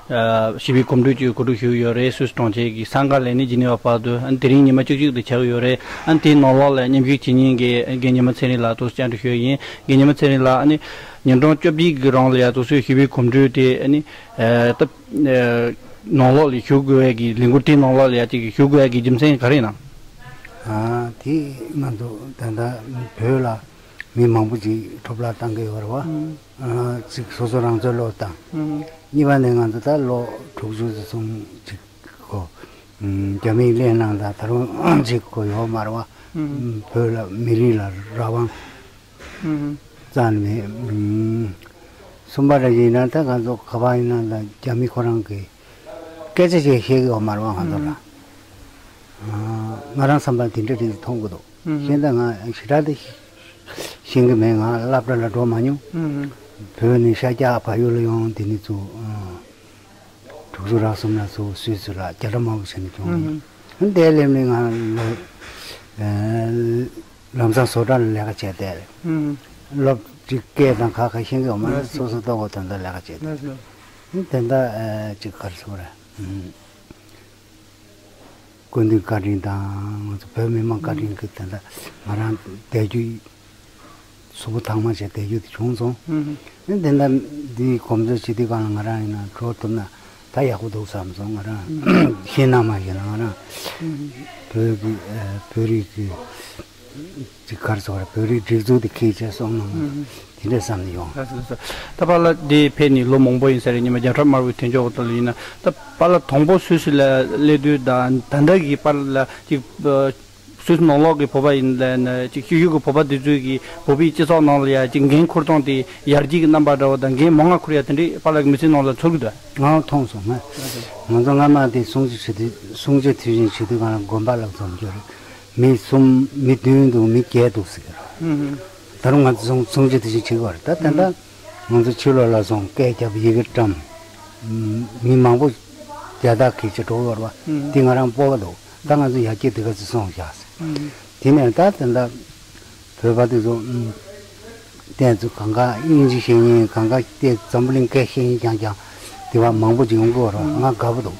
ཞི་བའི་གོམ་བགྲོད་ཀྱི་གོ་སྒྲིག་ཞུས་ཡོད་རེད། སུད་སི་གྲོང་ཁྱེར་གྱི་སན་ཀ་ལས་ནས་ཇི་ནི་ཝ་བར་དུ། ཨ་ནི་དེ་རིང་ཉི་མ་བཅུ་གཅིག་དུ་ཆགས་ཀྱི་ཡོད་རེད། ཨ་ནི་དེའི་ནང་ལོགས་ལ་མཉམ་ཞུགས་བྱེད་མཁན་གྱི་རྒན་ཉི་མ་ཚེ་རིང་ལགས་དུས་སུ་བཅར་འདྲི་ཞུས་ཡིན། རྒན་ཉི་མ་ཚེ་རིང་ལགས། ཨ་ནི་ཉིན་གྲངས་བཅོ་བརྒྱད་ཀྱི་རིང་ལ་ཡ་དུས་སུ་ཞི་བའི་གོམ་བགྲོད་དེ་ཨ་ནི་ད་ནང་ལོགས་ལ་ཞུགས་དགོས་ཡ་གི་ལས་འགུལ་དེའི་ནང་ལོགས་ལ་ཡ་ཅིག་ཞུགས་དགོས་ཡ་གི་རྒྱུ་མཚན་ག་རེ་ཡིན་ནམ། ཨ་དེ་ང་ཚོ་ད་ལྟ་བོད་ལ་མི་མང་པོ་ཅིག་འཕྲོ་བརླག་བཏང་གི་ཡོད་རེད་བ། ཨ་གཅིག་སོ་སོ་རང་ཚོའི་བློ་བཏང་། གཉིས་པ་ནས་ང་ཚོ་ད་ལོ་དྲུག་ཅུ་ཙམ་ཅིག་གོ། རྒྱ་མིས་གླེང་གནང་དང་ད་རུང་ཅིག་གོ་ཡོད་མ་རེད་བ། བོད་ལ་མི་རིགས་ལ་རང་དབང་རྩ་ནས་མེད། གསུམ་པ་རེ་ཡིན་ན་ད་ང་ཚོ་ག་པར་ཡིན་ན་ད་རྒྱ་མི་ཁོ་རང་གིས་སྐད་ཆ་ཞིག་བཤད་ཀྱི་ཡོད་མ་རེད་བ་ང་ཚོ་ལ། ང་རང་བསམ་པར་དེ་འདྲ་རེད་མཐོང་གི་འདུག་གཞན་ད་ང་ཞེ་དྲག་དེ་ཤེས་ཀྱི་མེད། ང་སློབ་གྲྭ་ལ་འགྲོ་མ་མྱོང་། བོད་ནས་ཤར་རྒྱག་བལ་ཡུལ་ལ་ཡོང་དེ་ནས་ཚུར་དྲུག་ཅུ་རེ་གསུམ་ལ་ཚུར་སུད་སི་ལ་རྒྱ་གྲམ་དམར་པོ་བྱས་ནས་བྱུང་། དེ་སླེབས་ནས་ང་ལོ་ལམ་སང་བཟོ་གྲྭ་ལ་ལས་ཀ་བྱས་བསྡད་རེད། སློབ་ཅིག་སྐད་དང་ཁ་ཁ་ཤེས་ཀྱི་ཡོད་མ་རེད། སོ་སོ་ལྟོ་གོས་དོན་དག་ལས་ཀ་བྱས་བསྡད་རེད། དེ་འདྲ་ཅིག་ག་རེ་ཟེར་དགོས་རེད། སྐུ་མདུན་བཀའ་དྲིན་དང་ང་ཚོ་བོད་མི་མང་བཀའ་དྲིན་གྱིས་དེ་འདྲ་ང་རང་བསྡད་རྒྱུ་གཟུགས་པོ་ཐང་མ་བྱས་བསྡད་རྒྱུ་དེ་བྱུང་སོང་། དེ་འདྲ་འདིའི་གོམས་བཟོ་བྱེད་དུས་གང་ལ་ང་རང་ཡིན་ན་འགྲོ་ཐུབ་ན་ད་ཡག་པོ་འདུག་བསམ་སོང་། ང་རང་ཤེས་ན་མ་ཤེས་ན་ང་རང་བོད་ཀྱི་བོད་རིགས་ཀྱི་ཅིག་ག་རེ་ཟེར་དགོས་རེད། བོད་རིགས་སྒྲིག་འཛུགས་དེ་ཁྱེད་ཅག་སོང་ན་དེ་འདྲ་བསམ་ནས་ཡོང་། ལགས་སོ་ལགས་སོ། ད་པཱ་ལགས་འདི་ཕེབས་ནས་ལོ་མང་པོ་ཡིན་ས་རེད། ཉི་མ་རྒྱ་གྲམ་དམར་པོའི་དོན་ཕྱོགས་ཐོག་ལ་ཡིན་ན་ད་པཱ་ལགས་དང་པོ་སུད་སི་ལ་སླེབས་དུས་དང་ད་ལྟ་གི་པཱ་ལགས་ཅིག་སུད་སི་ནང་ལོགས་ཀྱི་བོད་པ་ཡིན་ན་ཅིག་ཤོད་ཤོད་ཀྱི་བོད་པ་འདི་ཚོས་ཀྱི་བོད་པའི་སྤྱི་ཚོགས་ནང་ལ་ཡ་ཅིག་འགན་འཁུར་སྟངས་དེ་ཡར་རྒྱས་ཀྱི་རྣམ་པ་འདྲ་བོ་དང་འགན་མང་ང་འཁུར་ཡ་དེ་འདྲས་པཱ་ལགས་ཀྱི་མི་ཚེ་ནང་ལ་ཚོར་གྱི་འདུག་ང་མཐོང་སོང་ང་། ང་ཚོ་སྔ་མ་དེ་གསུང་ཆོས་བྱེད་དུས་གསུང་ཆོས་དུས་ཆེན་བྱེད་དུས་གང་ལ་དགོན་པ་ལ་འཛོམས་རྒྱུ་རེད། མི་གསུམ་མི་བདུན་འདུག་མི་བརྒྱད་འདུག་ཟེར་གི་རེད། ད་རུང་ང་ཚོ་གསུང་ཆོས་དུས་ཆེན་བྱེད་དགོས་རེད། ད་ད་ལྟ་ང་ཚོ་ཕྱི་ལོགས་ལ་སོང་སྐད་རྒྱབ་ཡི་གེ་བཀྲམ། མི་མང་པོ་རྒྱ་སྟག་གིས་ཅི་འགྲོ་བར་བ་དེ་ང་རང་སྤོབས་པ་འདུག་ད་ང་ཚོ་ཡར་རྒྱས་དེ་ག་ཚོད་སོང་བཞག་ཟེར། དེ་ནས་ད་ད་ལྟ་བོད་པ་དེ་ཚོ་ཨུམ། བསྟན་ཚོ་གང་ག་དབྱིན་ཇི་ཤེས་མཁན་གང་ག་བལྟས་འཛམ་བུ་གླིང་སྐད་ཤེས་མཁན་རྐྱང་རྐྱང་དེ་བ་མང་པོ་ཅིག་ཡོང་གི་ཡོད་རེད། ང་དགའ་པོ་འདུག་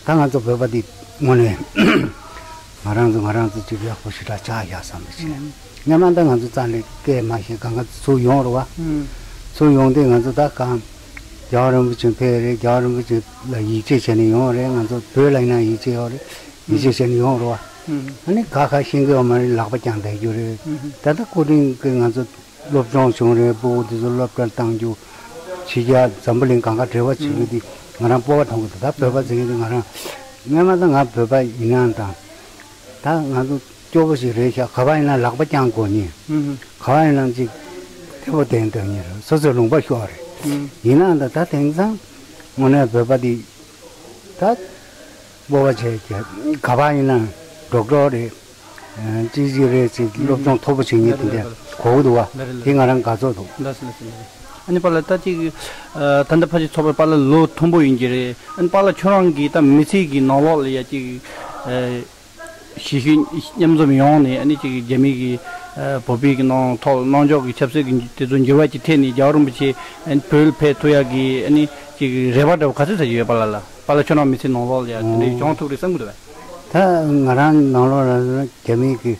ད་ང་ཚོ་བོད་པ་འདི་དངོས་གནས་ང་རང་ཚོ་ང་རང་ཚོ་ཅིག་ཡག་པོ་ཞེ་དྲག་ཆགས་ཡག་བསམ་པ་ཞིག་སྔོན་མ་ད་ང་ཚོ་རྩ་ནས་སྐད་མ་ཤེས་གང་ག་ཚུར་ཡོང་རེད་བ། ཚུར་ཡོང་དུས་ང་ཚོ་ད་གང་རྒྱལ་བ་རིན་པོ་ཆེ་ཕེབས་རེད། རྒྱལ་བ་རིན་པོ་ཆེ་ལ་ཡིད་ཆེས་བྱས་ནས་ཡོང་རེད། ང་ཚོ་བོད་ལ་ཡིན་ན་ཡིད་ཆེས་ཡོད་རེད། ཡིད་ཆེས་བྱས་ནས་ཡོང་རེད་བ། ཨ་ནི་ཁ་ཁ་ཤེས་ཀྱི་ཡོད་མ་རེད། ལག་པ་བརྐྱངས་བསྡད་རྒྱུ་རེད། ད་ལྟ་སྐུ་དྲིན་གྱིས་ང་ཚོ་སློབ་སྦྱོང་བྱུང་རེད། སྤུ་གུ་དེ་ཚོ་སློབ་གྲྭར་བཏང་རྒྱུ། ཕྱི་རྒྱལ་འཛམ་བུ་གླིང་གང་ག་འབྲེལ་བ་བྱེད་རྒྱུ་དེ་ང་རང་སྤོབས་པ་མཐོང་གི་འདུག་ད་བོད་པ་ཟེར་མཁན་དེ་ང་རང་སྔོན་མ་ད་ང་བོད་པ་ཡིན་ནའང་དང་ད་ང་ཚོ་སྐྱོ་པོ་ཞིག་རེད་ཤག་ག་པར་ཡིན་ན་ལག་པ་བརྐྱངས་དགོས་ཉེན། ག་པར་ཡིན་ན་ཅིག་མཐེ་བོ་གདན་གཏོང་ཉེན་རེད། སོ་སོའི་ལུང་པ་ཤོར་རེད། ཡིན་ནའང་ད་ད་དེང་སང་དངོས་གནས་བོད་པ་འདི་ད་སྤོབས་པ་བྱས་ཀྱི་ག་པར་ཡིན་ན་ཌོག་ཊར་རེད། ཨ་ཅི་ཅི་རེད་ཅིག་སློབ་སྦྱོང་མཐོ་པོ་བྱེད་མཁན་དེ་འདྲ་གོ་གི་འདུག་བ། དེ་ང་རང་དགའ་ཚོར་འདུག། ལགས་སོ་ལགས་སོ་ལགས་སོ། ཨ་ནི་པཱ་ལགས་ད་ཅིག་ཨ་ད་ལྟ་ཕལ་ཆེར་ཚོགས་པའི་པཱ་ལགས་ལོ་མཐོན་པོ་ཡིན་གྱི་རེད། ཨ་ནི་པཱ་ལགས་ཁྱོད་རང་གིས་ད་མི་ཚེ་གི་ནང་ལོགས་ལ་ཡ་ཅིག་ཨ་གཞིས་བྱེས་མཉམ་འཛོམས་ཡོང་ནས་ཨ་ནི་ཅིག་རྒྱ་མི་གི་ཨ་བོད་པའི་གི་ནང་ཐོག་ལ་གནང་ཕྱོགས་ཀྱི་ཆབ་སྲིད་ཀྱི་དེ་ཚོ་འགྱུར་བ་ཅིག་ཐེབས་ནས་རྒྱལ་བ་རིན་པོ་ཆེ་ཨ་ནི་བོད་ལ་ཕེབས་ཐུབ་ཡག་གི་ཨ་ནི་ཅིག་རེ་བ་འདྲ་བོ་ག་ཚོད་ཙམ་ཡོད་པཱ་ལགས་ལ། པཱ་ལགས་ཁྱོད་རང་མི་ཚེ་ནང་ལོགས་ལ་ཡ་དེ་འདྲའི་བྱུང་ཐུབ་རེད་བསམ་གྱི་འདུག་བས། ད་ང་རང་ནང་ལོགས་ལ་རྒྱ་མི་གི་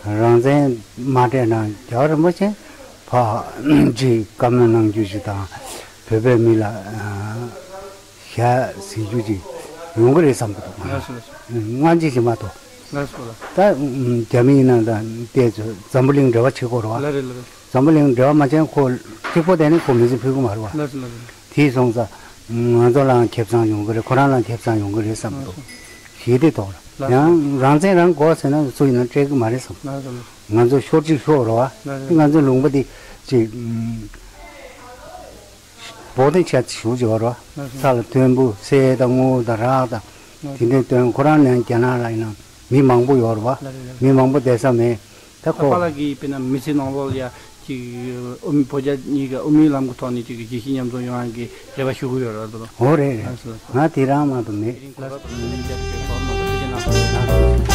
རང་བཙན་མ་སྤྲད་ན་རྒྱལ་བ་རིན་པོ་ཆེ་ཕར་ཅིག་བཀའ་མོལ་གནང་རྒྱུ་ཞིག་དང་བོད་པའི་མི་ལ་ཨ་ཞལ་གཟིགས་རྒྱུ་ཅིག་ཡོང་གི་རེད་བསམ་གྱི་འདུག། ལགས་སོ་ལགས་སོ། སྔ་ཕྱི་ཞིག་མ་གཏོགས། ལགས་སོ་ལགས། ད་རྒྱ་མི་ཡིན་ན་ད་བལྟས་ཚོ་འཛམ་བུ་གླིང་འབྲེལ་བ་བྱེད་དགོས་རེད་བ། ལགས་རེད་ལགས་རེད། འཛམ་བུ་གླིང་འབྲེལ་བ་མ་བྱས་ན་ཁོ་གཅིག་པོ་བསྡད་ནས་ཁོ་མི་ཚེ་ཕུད་ཀྱི་མ་རེད་བ། ལགས་སོ་ལགས་རེད། དེ་སོང་ཙང་ང་ཚོ་ལའང་ཁེ་བཟང་ཡོང་གི་རེད། ཁོ་རང་ལའང་ཁེ་བཟང་ཡོང་གི་རེད་བསམ་གྱི་འདུག། ཞི་བདེ་ཐོག་ལ་ཡང་རང་བཙན་རང་དགོས་ཟེར་ན་སུ་ཡིན་ན་སྤྲད་ཀྱི་མ་རེད་བསམ། ལགས་སོ་ལགས་སོ། ང་ཚོ་ཤོར་གཅིག་ཤོར་རེད་བ། ལགས་སོ། ང་ཚོ་ལུང་པ་འདི་ཅིག་བོགས་ཐོན་ཆ་ཞུ་བྱེད་པ་རེད་བ། ལགས་སོ། ས་ལ་ཐོན་བུ་གསེར་དང་དངུལ་དང་རག་དང་། ལགས་སོ། དེ་འདྲའི་དོན་ཁོ་རང་ནས་རྒྱ་ནག་ལ་ཡིན་ན་མི་མང་པོ་ཡོད་རེད་བ། ལགས་སོ་ལགས་སོ། མི་མང་པོ་བསྡད་ས་མེད། ད་ད་ཁོ་པཱ་ལགས་ཀྱིས་དཔེར་ན་མི་ཚེ་ནང་ལོགས་ལ་ཡ་ཅིག་དབུ་མའི་བོད་རྒྱ་གཉིས་ཀ་དབུ་མའི་ལམ་གྱི་ཐོག་ནས་ཅིག་གཞིས་བྱེས་མཉམ་འཛོམས་ཡོང་ཡག་གི་རེ་བ་ཞུ་གི་ཡོད་རེད་དོ། འོ་རེད་རེད། ལགས་སོ་ལགས་སོ། ང་དེ་རང་མ་གཏོགས་མེད། དེ་རིང་གོ་སྐབས་དེ་འདྲ་ཞིག་ཐོག་མ་གཏོགས་ཕྱི་རྒྱལ་ནང་ལ་ཡང་